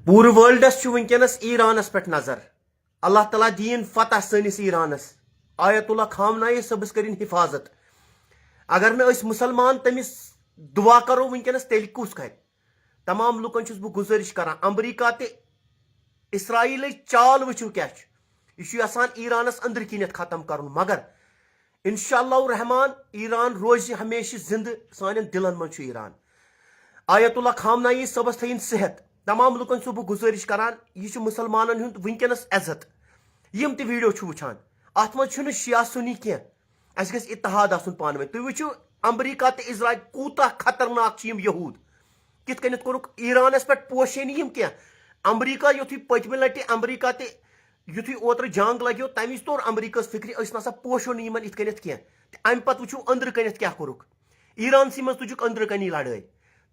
پوٗرٕ ورلڈس چھُ وٕنکیٚنس ایرانس پٮ۪ٹھ نظر۔ اللہ تعالیٰ دِیِن فتح سٲنِس ایرانس۔ آیت اللہ خامنائی صٲبس کٔرِن حفاظت۔ اگر نہٕ أسۍ مسلمان تٔمِس دُعا کرو وٕنکیٚنس، تیٚلہِ کُس کرِ؟ تمام لُکن چھُس بہٕ گُزٲرِش کران، امریکہ تہٕ اسرائیلٕچ چال وٕچھِو کیٛاہ چھُ۔ یہِ چھُ یژھان ایرانس أنٛدرٕ کِنٮ۪تھ ختم کرُن، مگر انشاءاللہ الرحمان ایران روزِ ہمیشہِ زندٕ، سانٮ۪ن دِلن منٛز چھُ ایران۔ آیت اللہ خامنائی صٲبس تھٲیِن صحت۔ تمام لُکن چھُس بہٕ گُزٲرِش کران، یہِ چھُ مسلمانن ہُنٛد وٕنکیٚنس عزت۔ یِم تہِ ویٖڈیو چھِ وٕچھان، اتھ منٛز چھُنہٕ شیعہ سُنی کینٛہہ۔ اَسہِ گژھِ اتحاد آسُن پانہٕ ؤنۍ۔ تُہۍ وٕچھِو امریکہ تہٕ اسرائیل کوٗتاہ خطرناک چھِ یِم یہوٗد۔ کِتھ کٔنٮ۪تھ کوٚرُکھ ایرانس پٮ۪ٹھ پوشے نہٕ یِم کینٛہہ۔ امریکہ یُتھُے پٔتمہِ لٹہِ امریکہ تہِ یُتھُے اوترٕ جنگ لگیو، تمہِ وِزِ توٚر امریکہس فکرِ، أسۍ نسا پوشو نہٕ یِمن یِتھ کٔنٮ۪تھ کینٛہہ۔ تہٕ امہِ پتہٕ وٕچھِو أنٛدرٕ کٔنٮ۪تھ کیٛاہ کوٚرُکھ۔ ایرانسٕے منٛز تُجُکھ أنٛدرٕ کنی لڑٲے۔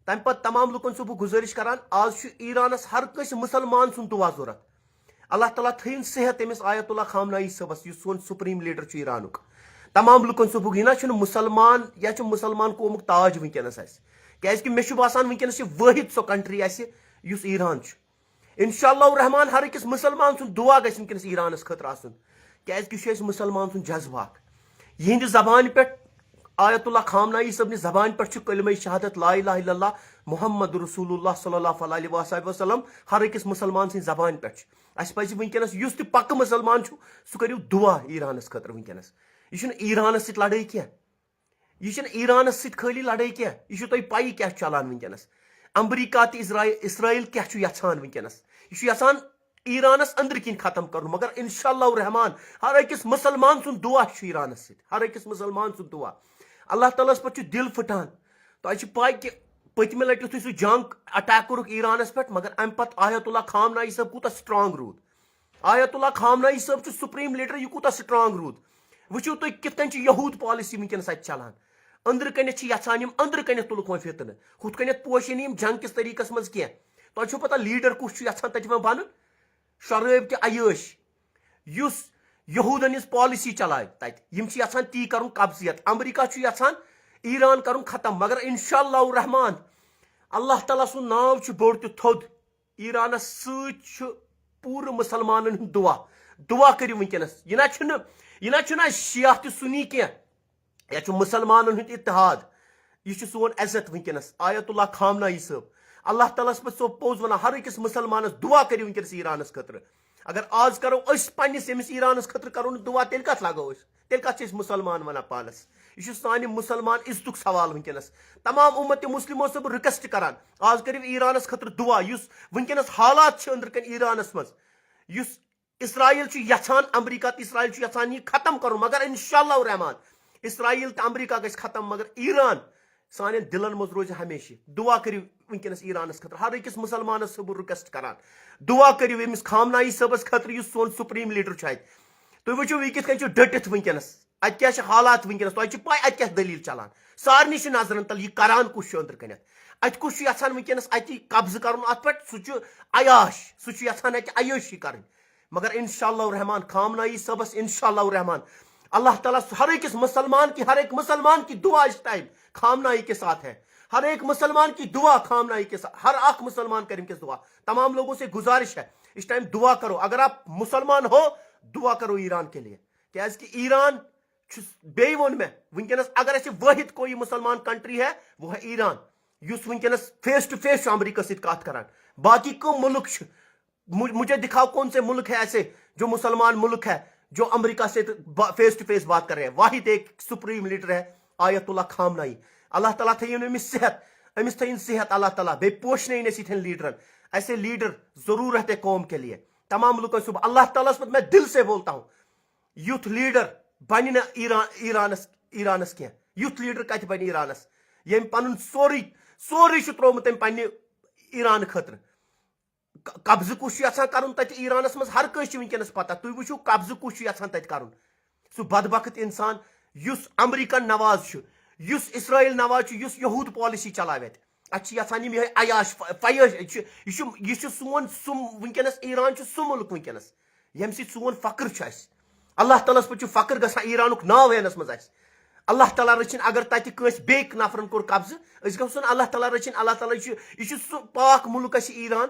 تمہِ پتہٕ تمام لُکن چھُس بہٕ گُزٲرِش کران، آز چھُ ایرانس ہر کٲنٛسہِ مسلمان سُنٛد دُعا ضوٚرتھ۔ اللہ تعالیٰ تھٲیِن صحت أمِس آیت اللہ خامنائی صٲبس، یُس سون سپریم لیڈر چھُ ایرانُک۔ تمام لُکن چھُس بہٕ، یہِ نہ چھُنہٕ مسلمان، یا چھُ مسلمان قومُک تاج وٕنکیٚنس اَسہِ۔ کیٛازِ کہِ مےٚ چھُ باسان وٕنکیٚنس چھِ وٲحد سۄ کنٹری اَسہِ، یُس ایران چھُ۔ انشاءاللہ الرحمان ہر أکِس مسلمان سُنٛد دُعا گژھِ وٕنکیٚنس ایرانس خٲطرٕ آسُن، کیٛازِ کہِ یہِ چھُ اَسہِ مسلمان سُنٛد جذبہٕ اکھ۔ یِہنٛدِ زبانہِ پٮ۪ٹھ، آیت اللہ خامنائی صٲبنہِ زبانہِ پٮ۪ٹھ چھُ کلمہ شہادت لا الہ الا اللہ محمد رسول اللہ صلی اللہ علیہ وآلہ وسلم ہر أکِس مسلمان سٕنٛدِ زبانہِ پٮ۪ٹھ چھُ۔ اَسہِ پزِ وٕنکیٚنس، یُس تہِ پکہٕ مسلمان چھُ، سُہ کٔرِو دُعا ایرانس خٲطرٕ وٕنکیٚنس۔ یہِ چھُنہٕ ایرانس سۭتۍ لڑٲے کینٛہہ۔ یہِ چھِنہٕ ایرانس سۭتۍ خٲلی لڑٲے کینٛہہ، یہِ چھُ تۄہہِ پَیی کیٛاہ چھُ چلان وٕنکیٚنس۔ امریکہ تہٕ اسرائیل، اسرائیل کیٛاہ چھُ یژھان وٕنکیٚنس؟ یہِ چھُ یژھان ایرانس أنٛدرٕ کِنۍ ختم کرُن، مگر انشاءاللہ الرحمان ہر أکِس مسلمان سُنٛد دُعا چھُ ایرانس سۭتۍ، ہر أکِس مسلمان سُنٛد دُعا۔ اللہ تعالیٰ ہس پٮ۪ٹھ چھُ دِل پھٕٹان۔ تۄہہِ چھِ پَے کہِ پٔتمہِ لٹہِ یُتھُے سُہ جنگ اٹیک کوٚرُکھ ایرانس پٮ۪ٹھ، مگر امہِ پتہٕ آیت اللہ خامنائی صٲب کوٗتاہ سٹرانگ روٗد۔ آیت اللہ خامنائی صٲب چھُ سپریم لیڈر، یہِ کوٗتاہ سٹرانگ روٗد۔ وٕچھِو تُہۍ کِتھ کٔنۍ چھِ یہوٗد پالیسی وٕنکیٚنس اَتہِ چلان۔ أنٛدرٕ کَنٮ۪تھ چھِ یَژھان یِم أنٛدرٕ کَنٮ۪تھ تُلُکھ وۄنۍ فِتنہٕ، ہُتھ کَنٮ۪تھ پوشہِ نہٕ یِم جنٛگ کِس طریٖقَس منٛز کینٛہہ۔ تۄہہِ چھُو پَتہ لیٖڈَر کُس چھُ یَژھان تَتہِ وۄنۍ بَنُن؟ شرٲبۍ تہِ عیٲش، یُس یہوٗدَن ہِنٛز پالیسی چلایہِ تَتہِ۔ یِم چھِ یَژھان تی کَرُن قبضیت۔ امریکہ چھُ یَژھان ایران کَرُن ختم، مگر انشاءاللہ الرحمان اللہ تعالیٰ سُنٛد ناو چھُ بوٚڑ تہٕ تھوٚد۔ ایرانَس سۭتۍ چھُ پوٗرٕ مُسلمانَن ہُنٛد دُعا۔ دُعا کٔرِو وٕنکیٚنَس۔ یہِ نہ چھُنہٕ، یہِ نہ چھُنہٕ شیعہ تہٕ سُنی کینٛہہ۔ یہِ چھُ مُسلمانَن ہُنٛد اتحاد۔ یہِ چھُ سون عزت وٕنکیٚنَس۔ آیت اللہ خامنائی صٲب، اللہ تعالیٰ ہَس پٮ۪ٹھ چھُسو پوٚز وَنان، ہر أکِس مُسلمانَس دُعا کٔرِو وٕنکیٚنَس ایرانَس خٲطرٕ۔ اگر آز کَرو أسۍ پنٛنِس ییٚمِس ایرانَس خٲطرٕ کَرو نہٕ دُعا، تیٚلہِ کَتھ لاگو أسۍ؟ تیٚلہِ کَتھ چھِ أسۍ مُسلمان وَنان پانَس؟ یہِ چھُ سانہِ مُسلمان عزتُک سوال وٕنکیٚنَس۔ تمام اُمت مسلمو چھُسو بہٕ request کَران، آز کٔرِو ایرانَس خٲطرٕ دُعا، یُس وٕنکیٚنَس حالات چھِ أنٛدرٕ کَنۍ ایرانَس منٛز، یُس اسرائیل چھُ یژھان، امریکہ تہٕ اسرائیل چھُ یژھان یہِ ختم کرُن، مگر انشاءاللہ الرحمان اسرائیل تہٕ امریکہ گژھِ ختم، مگر ایران سانٮ۪ن دِلن منٛز روزِ ہمیشہِ۔ دُعا کٔرِو وٕنکیٚنس ایرانس خٲطرٕ، ہر أکِس مُسلمانس چھُسو بہٕ request کران، دُعا کٔرِو أمِس خامنائی صٲبس خٲطرٕ، یُس سون supreme leader چھُ اَتہِ۔ تُہۍ وٕچھِو، یہِ کِتھ کٔنۍ چھُ ڈٔٹِتھ وٕنکیٚنس، اَتہِ کیٛاہ چھِ حالات وٕنکیٚنس، تۄہہِ چھِ پَے اَتہِ کیٛاہ دٔلیٖل چلان، سارنٕے چھِ نظرن تل یہِ کران کُس چھُ أنٛدرٕ کَنٮ۪تھ، اَتہِ کُس چھُ یژھان وٕنکیٚنس اَتہِ قبضہٕ کرُن اَتھ پٮ۪ٹھ، سُہ چھُ عیاش، سُہ چھُ یژھان اَتہِ عیٲشی کرٕنۍ۔ مگر انشاءاللہ الرحمان خامنائی صٲبس، انشاءاللہ الرحمان، اللہ تعالیٰ ہَس، ہر أکِس مُسلمان کی، ہر أکۍ مُسلمان کی دُعا اَسہِ time، خامنائی کے ساتھ ہے۔ ہر ایک مسلمان کی دعا خامنائی کے ساتھ، ہر اکھ مسلمان کریم کے دعا۔ تمام لوگوں سے گزارش ہے، اس ٹائم دعا کرو۔ اگر آپ مسلمان ہو، دعا کرو ایران کے لیے، کیازِ کہ ایران چھُ، بیٚیہِ ووٚن مےٚ، وٕنکیٚنَس اگر اَسہِ وٲحد کوئی مسلمان کنٹری ہے، وہ ہے ایران، یُس وٕنکیٚنَس فیس ٹو فیس چھُ امریکہ سۭتۍ کتھ کران۔ باقی کٕم مُلک چھِ؟ مجھے دکھاؤ کون سے ملک ہے ایسے جو مسلمان ملک ہے جو امریکہ سے فیس ٹو فیس بات کر رہے ہیں۔ واحد ایک سپریم لیڈر ہے آیت اللہ خامنائی۔ اللہ تعالیٰ تھٲیِن أمِس صحت، أمِس تھٲیِن صحت اللہ تعالیٰ، بیٚیہِ پوشنٲیِن أسۍ یِتھٮ۪ن لیڈرن۔ ایسے لیڈر ضرورت ہے قوم کے لیے۔ تمام لوگوں سے اللہ تعالیٰ ہس پتہٕ میں دل سے بولتا ہوں، یُتھ لیڈر بنہِ نہٕ ایران، ایرانس، ایرانس کینٛہہ۔ یُتھ لیڈر کتہِ بنہِ ایرانس، ییٚمۍ پنُن سورُے، سورُے چھُ ترٛوومُت تٔمۍ پننہِ ایران خٲطرٕ۔ ق-، قبضہٕ کُس چھُ یژھان کرُن تتہِ ایرانس منٛز، ہر کٲنٛسہِ چھِ وٕنکیٚنس پتہ۔ تُہۍ وٕچھِو قبضہٕ کُس چھُ یژھان تتہِ کرُن۔ سُہ بدبخت انسان یُس امریکن نواز چھُ، یُس اسرائیل نواز چھُ، یُس یہود پالیسی چلاوِ اتہِ۔ اتہِ چھِ یژھان یِم یِہوٚے عیاش ف-، فیٲش، یہِ چھُ، یہِ چھُ، یہِ چھُ سون سُہ وٕنکیٚنس، ایران چھُ سُہ مُلک وٕنکیٚنس، ییٚمہِ سۭتۍ سون فخر چھُ اَسہِ۔ اللہ تعالیٰ ہس پٮ۪ٹھ چھُ فخر گژھان ایرانُک ناو ہینس منٛز اَسہِ۔ اللہ تعالیٰ رٔچھِنۍ اگر تتہِ کٲنٛسہِ بیٚیہِ نفرن کوٚر قبضہٕ، أسۍ گژھو نہٕ اللہ تعالیٰ رٔچھِنۍ۔ اللہ تعالیٰ چھُ، یہِ چھُ سُہ پاک مُلک اَسہِ ایران،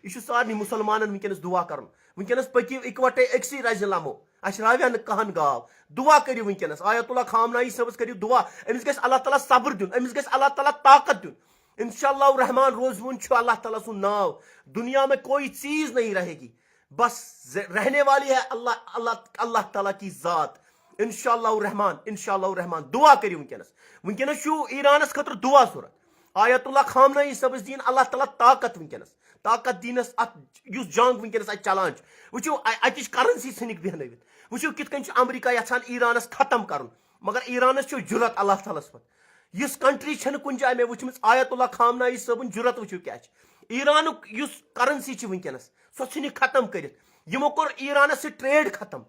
یہِ چھُ سارنٕے مُسلمانن وٕنکیٚنس دُعا کرُن۔ وٕنکیٚنس پٔکِو اِکوٹے أکسٕے رزِ لمو، اَسہِ راویا نہٕ کہن گاو۔ دُعا کٔرِو وٕنکیٚنس، آیت اللہ خامنائی صٲبس کٔرِو دُعا، أمِس گژھِ اللہ تعالیٰ صبر دیُن، أمِس گژھِ اللہ تعالیٰ طاقت دیُن۔ انشاءاللہ الرحمن روزوُن چھُ اللہ تعالیٰ سُنٛد ناو، دنیا میں کوئی چیز نہیں رہے گی، بس ز-، رہنے والی ہے اللہ، اللہ، اللہ تعالیٰ کی ذات۔ انشاءاللہ الرحمن، انشاءاللہ الرحمن، دُعا کٔرِو وٕنکیٚنس۔ وٕنکیٚنس چھُ ایرانس خٲطرٕ دُعا ضوٚرتھ۔ آیت اللہ خامنائی صٲبس دِیِن اللہ تعالیٰ طاقت وٕنکیٚنس، طاقت دِینس اتھ، یُس جنگ وٕنکیٚنس اتہِ چلان چھُ۔ وٕچھِو، ا-، اتِچ کرنسی ژھٕنِکھ بیہنٲوِتھ۔ وٕچھِو کِتھ کٔنۍ چھُ امریکہ یژھان ایرانس ختم کرُن، مگر ایرانس چھُ جُرت اللہ تعالیٰ ہس پٮ۪ٹھ۔ یِژھ کنٹری چھنہٕ کُنہِ جایہِ مےٚ وٕچھمٕژ، آیت اللہ خامنائی صٲبُن جُرت وٕچھِو کیٛاہ چھِ۔ ایرانُک یُس کرنسی چھِ وٕنکیٚنس، سۄ ژھٕنِکھ ختم کٔرِتھ۔ یِمو کوٚر ایرانس سۭتۍ ٹریڈ ختم۔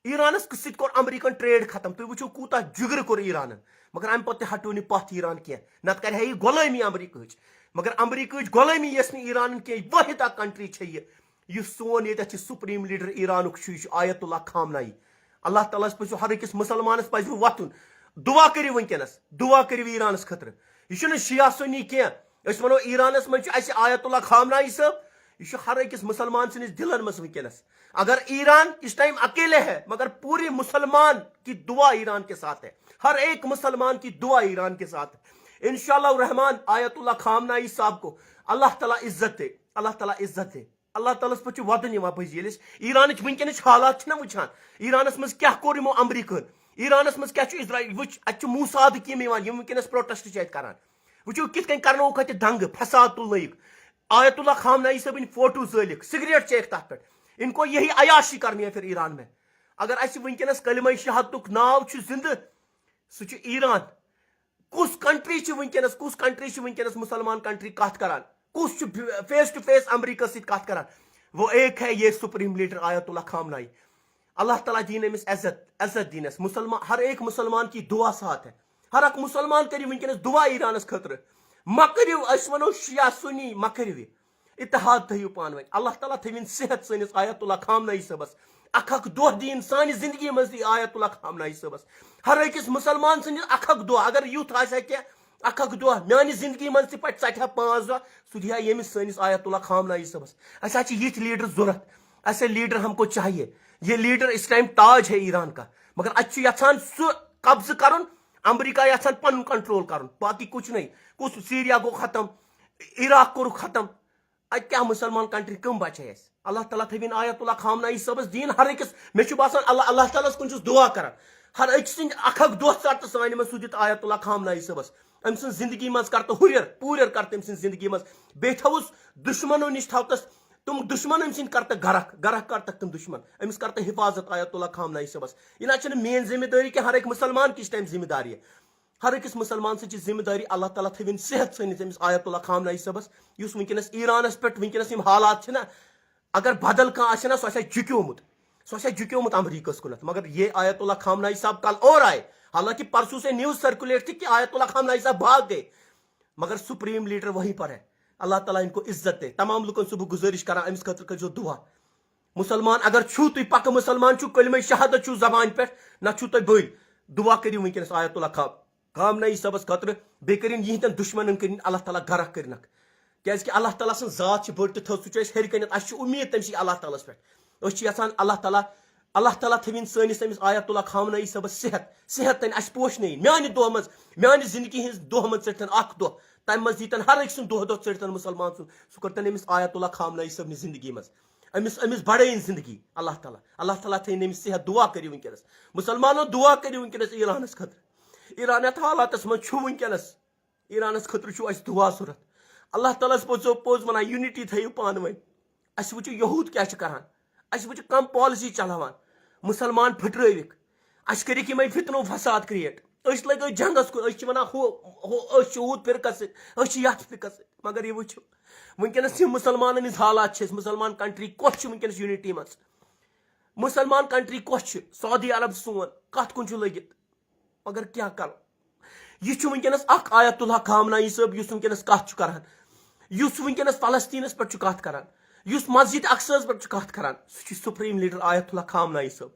ایرانس سۭتۍ کوٚر امریکن ٹریڈ ختم۔ تُہۍ وٕچھِو کوٗتاہ جِگرٕ کوٚر ایرانن، مگر امہِ پتہٕ تہِ ہٹو نہٕ پتھ ایران کینٛہہ، نتہٕ کرِ ہا یہِ غلٲمی امریکہٕچ۔ مگر امریکہٕچ غلٲمی یژھ نہٕ ایرانن کینٛہہ۔ واحد اکھ کنٹری چھےٚ یہِ، یُس سون ییٚتٮ۪تھ چھِ سپریم لیڈر ایرانُک چھُ، یہِ چھُ آیت اللہ خامنائی۔ اللہ تعالیٰ ہس پزِ ہر أکِس مسلمانس پزِ وۄتھُن، دُعا کٔرِو وٕنکیٚنس، دُعا کٔرِو ایرانس خٲطرٕ۔ یہِ چھُنہٕ شیعہ سُنی کینٛہہ۔ أسۍ ونو ایرانس منٛز چھُ اسہِ آیت اللہ خامنائی صٲب، یہِ چھُ ہر أکِس مسلمان سٕنٛدِس دِلن منٛز وٕنکیٚنس۔ اگر ایران اس ٹائم اکیلے ہے، مگر پوری مسلمان کی دعا ایران کے ساتھ ہے، ہر ایک مسلمان کی دعا ایران کے ساتھ ہے۔ انشاءاللہ الرحمن آیت اللہ خامنائی صاحب کو اللہ تعالیٰ عزت دے، اللہ تعالیٰ عزت دے۔ اللہ تعالیٰ ہس پٮ۪ٹھ چھُ ودُن یِوان پٔزۍ۔ ییٚلہِ أسۍ ایرانٕچ وٕنکیٚنٕچ حالات چھِنہ وٕچھان، ایرانس منٛز کیٛاہ کوٚر یِمو امریکہن، ایرانس منٛز کیٛاہ چھُ اسرائیل، وٕچھ، اتہِ چھِ موسادٕ کِم یِوان، یِم وٕنکیٚنس پروٹیسٹ چھِ اتہِ کران۔ وٕچھِو کِتھ کٔنۍ کرنووُکھ اتہِ دنگہٕ، فساد تُلنٲیِکھ، آیت اللہ خامنائی صٲبٕنۍ فوٹو زٲلِکھ، سگریٹ چیٚیَکھ تتھ پٮ۪ٹھ۔ ان کو یہی عیاشی کرنی ہے پھر ایران میں۔ اگر اسہِ وٕنکیٚنس کلمہ شہادتُک ناو چھُ زندٕ، سُہ چھُ ایران۔ کُس کنٹری چھِ وٕنکیٚنس، کُس کنٹری چھِ وٕنکیٚنس مسلمان کنٹری کتھ کران؟ کُس چھُ فیس ٹو فیس امریکہ سۭتۍ کتھ کران؟ وہ ایک ہے یہ سپریم لیڈر آیت اللہ خامنائی۔ اللہ تعالیٰ دِیِن أمِس عزت، عزت دِیِن اَسہِ۔ مسلمان، ہر ایک مسلمان کی دعا ساتھ ہے۔ ہر اکھ مسلمان کٔرِو وٕنکیٚنس دعا ایرانس خٲطرٕ۔ مہ کٔرِو، أسۍ ونو شیعہ سُنی، مہ کٔرِو یہِ۔ اتحاد تھٲیِو پانہٕ ؤنۍ۔ اللہ تعالیٰ تھٲوِن صحت سٲنِس آیت اللہ خامنائی صٲبس۔ اکھ اکھ دۄہ دِیِن سانہِ زندگی منٛز تہِ آیت اللہ خامنائی صٲبس۔ ہر أکِس مسلمان سٕنٛدِ اکھ اکھ دۄہ، اگر یُتھ آسہِ ہا کینٛہہ، اکھ اکھ دۄہ میانہِ زندگی منٛز تہِ پتہٕ ژٹہِ ہا پانٛژھ دۄہ، سُہ دِیہِ ہا ییٚمِس سٲنِس آیت اللہ خامنائی صٲبس۔ اسہِ حظ چھِ یِتھۍ لیڈر ضوٚرتھ۔ ایسے لیڈر ہم کو چاہیے۔ یہ لیڈر اس ٹائم تاج ہے ایران کا، مگر اتہِ چھُ یژھان سُہ قبضہٕ کرُن، امریکہ یژھان پنُن کنٹرول کرُن، باقی کچھ نہیں۔ کُس سیریا گوٚو ختم، عراق کوٚرُکھ ختم، اتہِ کیٛاہ مسلمان کنٹری کم بچے اسہِ؟ اللہ تعالیٰ تھٲوِن آیت اللہ خامنائی صٲبس دِیِن ہر أکِس، مےٚ چھُ باسان اللہ، اللہ تعالیٰ ہس کُن چھُس دعا کران، ہر أکۍ سٕنٛدۍ اکھ اکھ دۄہ ژٹتہٕ سانہِ منٛز سُہ دِتہٕ آیت اللہ خامنائی صٲبس۔ أمۍ سٕنٛز زندگی منٛز کر تہٕ ہُرٮ۪ر، پوٗرٮ۪ر کر تہٕ أمۍ سٕنٛز زندگی منٛز۔ بیٚیہِ تھاوُس دُشمنو نِش تھاوتس تِم دُشمن أمۍ سٕنٛدۍ کر تہٕ گرکھ، گرکھ کر تہٕ تِم دُشمن۔ أمِس کر تہٕ حفاظت آیت اللہ خامنائی صٲبس۔ یہِ نہ چھنہٕ میٲنۍ ذمہ دٲری کینٛہہ، ہر أکۍ مسلمان کی چھِ تٔمۍ ذمہ داری۔ ہر أکِس مسلمان سٕنٛز چھِ ذمہ دٲری۔ اللہ تعالیٰ تھٲوِن صحت سٲنِس أمِس آیت اللہ خامنائی صٲبس، یُس وٕنکیٚنس ایرانس پٮ۪ٹھ وٕنکیٚنس یِم حالات چھِنہ، اگر بدل کانٛہہ آسہِ ہا نا، سُہ آسہِ ہا جُکیومُت، سُہ آسہِ ہا جُکیومُت امریکہس کُنتھ۔ مگر یہ آیت اللہ خامنائی صاحب کل اور آئے، حالانکہ پرسوں سے نیوز سرکولیٹ تھی کہ آیت اللہ خامنائی صاحب بھاگ گئے، مگر سپریم لیڈر وہیں پر ہے۔ اللہ تعالیٰ ان کو عزت دے۔ تمام لُکن چھُس بہٕ گُزٲرِش کران، أمِس خٲطرٕ کٔرۍزیو دُعا۔ مسلمان اگر چھُو تُہۍ پکہٕ مسلمان چھُو، کلمہ شہادت چھُو زبانہِ پٮ۪ٹھ، نہ چھُو تُہۍ بٔلۍ، دُعا کٔرِو وٕنکیٚنس آیت اللہ خا-، خامنہ ای صٲبس خٲطرٕ، بیٚیہِ کٔرِن یِہنٛدٮ۪ن دُشمنن کٔرِن اللہ تعالیٰ غرق کٔرنکھ۔ کیازِ کہِ اللہ تعالیٰ سٕنٛز ذات چھِ بٔڑ تہٕ تھٔز، سُہ چھُ اَسہِ ہیٚرِ کَنٮ۪تھ، اَسہِ چھِ اُمید تٔمۍ سٕے اللہ تعالیٰ ہَس پٮ۪ٹھ۔ أسۍ چھِ یَژھان اللہ تعالیٰ، اللہ تعالیٰ تھٲوِن سٲنِس أمِس آیت اللہ خامنہ ای صٲبَس صحت، صحت تھٲوِن اَسہِ پوشنٲیِن۔ میٛانہِ دۄہ منٛز، میٛانہِ زِندگی ہٕنٛز دۄہ منٛز ژٔٹتَن اَکھ دۄہ، تَمہِ منٛز دیٖتَن ہر أکۍ سُنٛد دۄہ دۄہ ژٔٹتَن مُسلمان سُنٛد۔ سُہ کٔرتَن أمِس آیت اللہ خامنہ ای صٲبنہِ زِندگی منٛز۔ أمِس، أمِس بڑٲیِن زِندگی اللہ تعالیٰ۔ اللہ تعالیٰ تھٲیِن أمِس صحت۔ دُعا کٔرِو وٕنکیٚنَس۔ مُسلمانو، دُعا کٔرِو وٕنکیٚنَس ایرانَس خٲطرٕ۔ ایران یَتھ حالاتَس منٛز چھُ وٕنکیٚنَس، ایرانَس خٲطرٕ چھُ اَسہِ دُعا ضوٚرَتھ۔ اللہ تعالیٰ ہَس پوٚز پوٚز وَنان، یوٗنِٹی تھٲیِو پانہٕ ؤنۍ۔ اَسہِ وٕچھِو یہوٗد کیٛاہ چھِ کَران، اَسہِ وٕچھِو کَم پالسی چَلاوان، مُسلمان پھٕٹرٲوِکھ، اَسہِ کٔرِکھ یِمَے فِتنہٕ و فساد کِرٛیٹ۔ أسۍ لٔگۍ أتھۍ جنٛگَس کُن، أسۍ چھِ وَنان ہُہ، ہُہ، أسۍ چھِ ہُتھ فِرقَس سۭتۍ، أسۍ چھِ یَتھ فِرقَس سۭتۍ۔ مگر یہِ وٕچھِو، وٕنکیٚنَس یِم مُسلمانَن ہِنٛز حالات چھِ، أسۍ مُسلمان کنٹری کۄس چھِ وٕنکیٚنَس یوٗنِٹی منٛز؟ مُسلمان کنٹری کۄس چھِ؟ سعودی عرب سون، کَتھ کُن چھُ لٔگِتھ؟ مگر کیٛاہ کَرو؟ یہِ چھُ وٕنکیٚنَس اَکھ آیت اللہ خامنہ ای صٲب، یُس وٕنکیٚنَس کَتھ چھُ کَران، یُس وٕنکیٚنَس فلسطیٖنَس پٮ۪ٹھ چھُ کَتھ کَران، یُس مسجد اقصیٰ ہَس پٮ۪ٹھ چھُ کَتھ کَران، سُہ چھُ سپریم لیڈر آیت اللہ خامنہ ای صٲب۔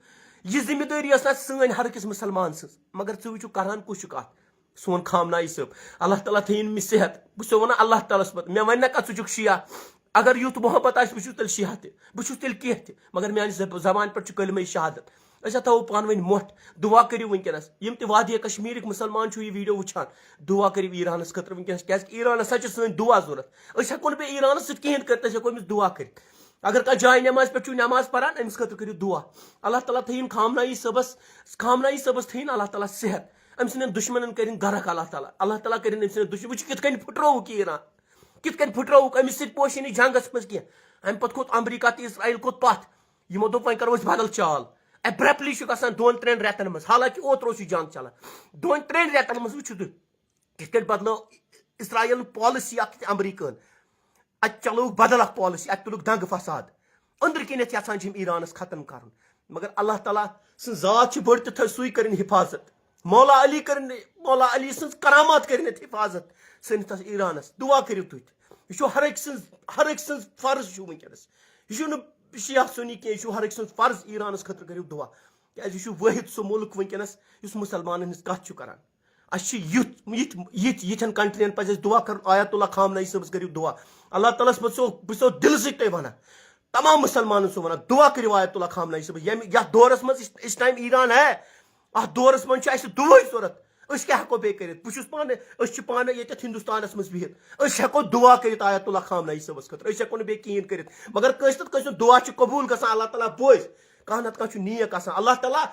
یہِ ذمہ دٲری ٲس نہٕ سٲنۍ ہر أکِس مُسلمان سٕنٛز، مگر ژٕ وٕچھِو کَران کُس چھُ کَتھ۔ سون خامنہ ای صٲب، اللہ تعالیٰ تھٲیِن أمِس صحت۔ بہٕ چھُسو وَنان اللہ تعالیٰ ہَس پَتہٕ، مےٚ وَنہِ نہ کَتھ ژٕ چھُکھ شیعہ۔ اگر یُتھ محبت آسہِ، بہٕ چھُس تیٚلہِ شیعہ تہِ، بہٕ چھُس تیٚلہِ کینٛہہ تہِ، مگر میٛانہِ زب-، زبانہِ پٮ۪ٹھ چھُ کلمہ شہادت۔ أسۍ ہا تھاوو پانہٕ ؤنۍ مۄٹھ، دُعا کٔرِو وٕنکیٚنَس۔ یِم تہِ وادی کشمیٖرٕکۍ مُسلمان چھُ یہِ ویٖڈیو وٕچھان، دُعا کٔرِو ایرانَس خٲطرٕ وٕنکیٚنَس، کیٛازِکہِ ایرانَس ہا چھِ سٲنۍ دُعا ضوٚرَتھ۔ أسۍ ہٮ۪کو نہٕ بیٚیہِ ایرانَس سۭتۍ کِہیٖنۍ کٔرِتھ، أسۍ ہٮ۪کو أمِس دُعا کٔرِتھ۔ اگر کانٛہہ جاے نٮ۪ماز پٮ۪ٹھ چھُو نٮ۪ماز پَران، أمِس خٲطرٕ کٔرِو دُعا۔ اللہ تعالیٰ تھٲیِن خامنہ ای صٲبَس، خامنہ ای صٲبَس تھٲیِن اللہ تعالیٰ صحت۔ أمۍ سٕنٛدٮ۪ن دُشمَنَن کٔرِن غرق اللہ تعالیٰ۔ اللہ تعالیٰ کٔرِن أمۍ سٕنٛدٮ۪ن دُشمَن، وٕچھ کِتھ کٔنۍ پھٕٹرٲوُکھ یہِ ایران، کِتھ کٔنۍ پھٕٹرٲوُکھ۔ أمِس سۭتۍ پوشہِ نہٕ جنٛگَس منٛز کینٛہہ۔ اَمہِ پَتہٕ کھوٚت امریکہ تہٕ اسرائیل کھوٚت پَتھ۔ یِمو دوٚپ، وۄنۍ کَرو أسۍ بدل چال۔ Abruptly چھُ گژھان دۄن ترٛٮ۪ن رٮ۪تَن منٛز، حالانکہِ اوترٕ اوس یہِ جنٛگ چَلان۔ دۄن ترٛٮ۪ن رٮ۪تَن منٛز وٕچھِو تُہۍ، کِتھ کٔنۍ بدلٲو اسرائیلن پالیسی اکھ تہٕ امریکہن۔ اتہِ چلٲوٕکھ بدل اکھ پالیسی، اتہِ تُلُکھ دنگہٕ فساد۔ أنٛدرٕ کِنٮ۪تھ یژھان چھِ یِم ایرانس ختم کرُن۔ مگر اللہ تعالیٰ سٕنٛز ذات چھِ بٔڑ تہٕ تھٔز، سُے کٔرِن حفاظت۔ مولا علی کٔرِن، مولا علی سٕنٛز کرامات کٔرِن اَتہِ حفاظت سٲنِس تتھ ایرانس۔ دُعا کٔرِو تُہۍ تہِ۔ یہِ چھُ ہر أکۍ سٕنٛز، ہر أکۍ سٕنٛز فرض چھُ وٕنکیٚنس۔ یہِ چھُنہٕ شیعہ سُنی کینٛہہ، یہِ چھُ ہر أکۍ سٕنٛز فرض، ایرانس خٲطرٕ کٔرِو دُعا۔ کیازِ یہِ چھُ وٲحد سُہ مُلک وٕنکیٚنس یُس مُسلمانن ہٕنٛز کتھ چھُ کران۔ اَسہِ چھِ یُتھ، یِتھ، یِتھ، یِتھٮ۪ن کنٹرین پَزِ اَسہِ دُعا کَرُن۔ آیت اللہ خامنہ ای صٲبَس کٔرِو دُعا۔ اللہ تعالیٰ ہَس منٛز چھُسو، بہٕ چھُسو دِلہٕ سۭتۍ تۄہہِ وَنان، تمام مُسلمانَن چھُسو وَنان، دُعا کٔرِو آیت اللہ خامنہ ای صٲبَس۔ ییٚمہِ، یَتھ دورَس منٛز اس، اس ٹائم ایران ہے، اَتھ دورَس منٛز چھُ اَسہِ دُعاہٕے ضوٚرَتھ۔ أسۍ کیٛاہ ہٮ۪کو بیٚیہِ کٔرِتھ؟ بہٕ چھُس پانہٕ، أسۍ چھِ پانہٕ ییٚتٮ۪تھ ہِندُستانَس منٛز بِہِتھ۔ أسۍ ہٮ۪کو دُعا کٔرِتھ آیت اللہ خامنہ ای صٲبَس خٲطرٕ۔ أسۍ ہٮ۪کو نہٕ بیٚیہِ کِہیٖنۍ کٔرِتھ۔ مگر کٲنٛسہِ نَتہٕ کٲنٛسہِ ہُنٛد دُعا چھُ قبوٗل گژھان، اللہ تعالیٰ بوزِ۔ کانٛہہ نَتہٕ کانٛہہ چھُ نیک آسان۔ اللہ تعالیٰ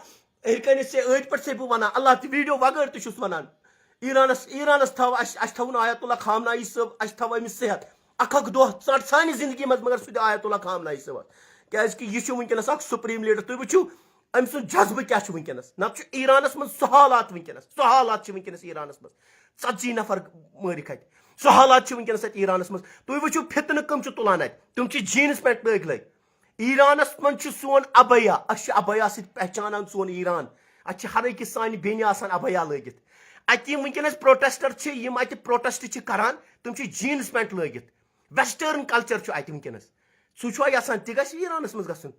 یِتھ کٔنۍ ژےٚ أتھۍ پٮ۪ٹھ ژےٚ بہٕ وَنان، اللہ تہِ ویٖڈیو وغٲر تہِ چھُس وَنان۔ ایرانَس، ایرانَس تھاو اَسہِ، اَسہِ تھاوُن آیت اللہ خامنہ ای صٲب، اَسہِ تھاو أمِس صحت۔ اَکھ اَکھ دۄہ ژَٹ سانہِ زِندگی منٛز، مگر سُہ تہِ آیت اللہ خامنہ ای صٲبَس۔ کیٛازِکہِ یہِ چھُ وٕنکیٚنَس اَکھ سُپریٖم لیٖڈَر۔ تُہۍ وٕچھِو أمۍ سُنٛد جذبہٕ کیٛاہ چھُ وٕنکیٚنَس۔ نَتہٕ چھُ ایرانَس منٛز سُہ حالات وٕنکیٚنَس، سُہ حالات چھِ وٕنکیٚنَس ایرانَس منٛز۔ ژَتجی نفر مٲرِکھ اَتہِ۔ سُہ حالات چھِ وٕنکیٚنَس اَتہِ ایرانَس منٛز۔ تُہۍ وٕچھِو فِتنہٕ کٕم چھِ تُلان اَتہِ۔ تِم چھِ جیٖنٕز پٮ۪نٛٹ لٲگۍ لٲگۍ۔ ایرانس منٛز چھُ سون ابیا، أسۍ چھِ ابیا سۭتۍ پہچانان سون ایران۔ اَتہِ چھِ ہر أکِس سانہِ بیٚنہِ آسان ابیا لٲگِتھ۔ اَتہِ یِم وٕنکیٚنس پروٹیسٹر چھِ، یِم اَتہِ پروٹیسٹ چھِ کران، تِم چھِ جینز پینٹ لٲگِتھ۔ ویسٹرن کلچر چھُ اَتہِ وٕنکیٚنس۔ سُہ چھُوا یژھان تہِ گژھِ ایرانس منٛز گژھُن؟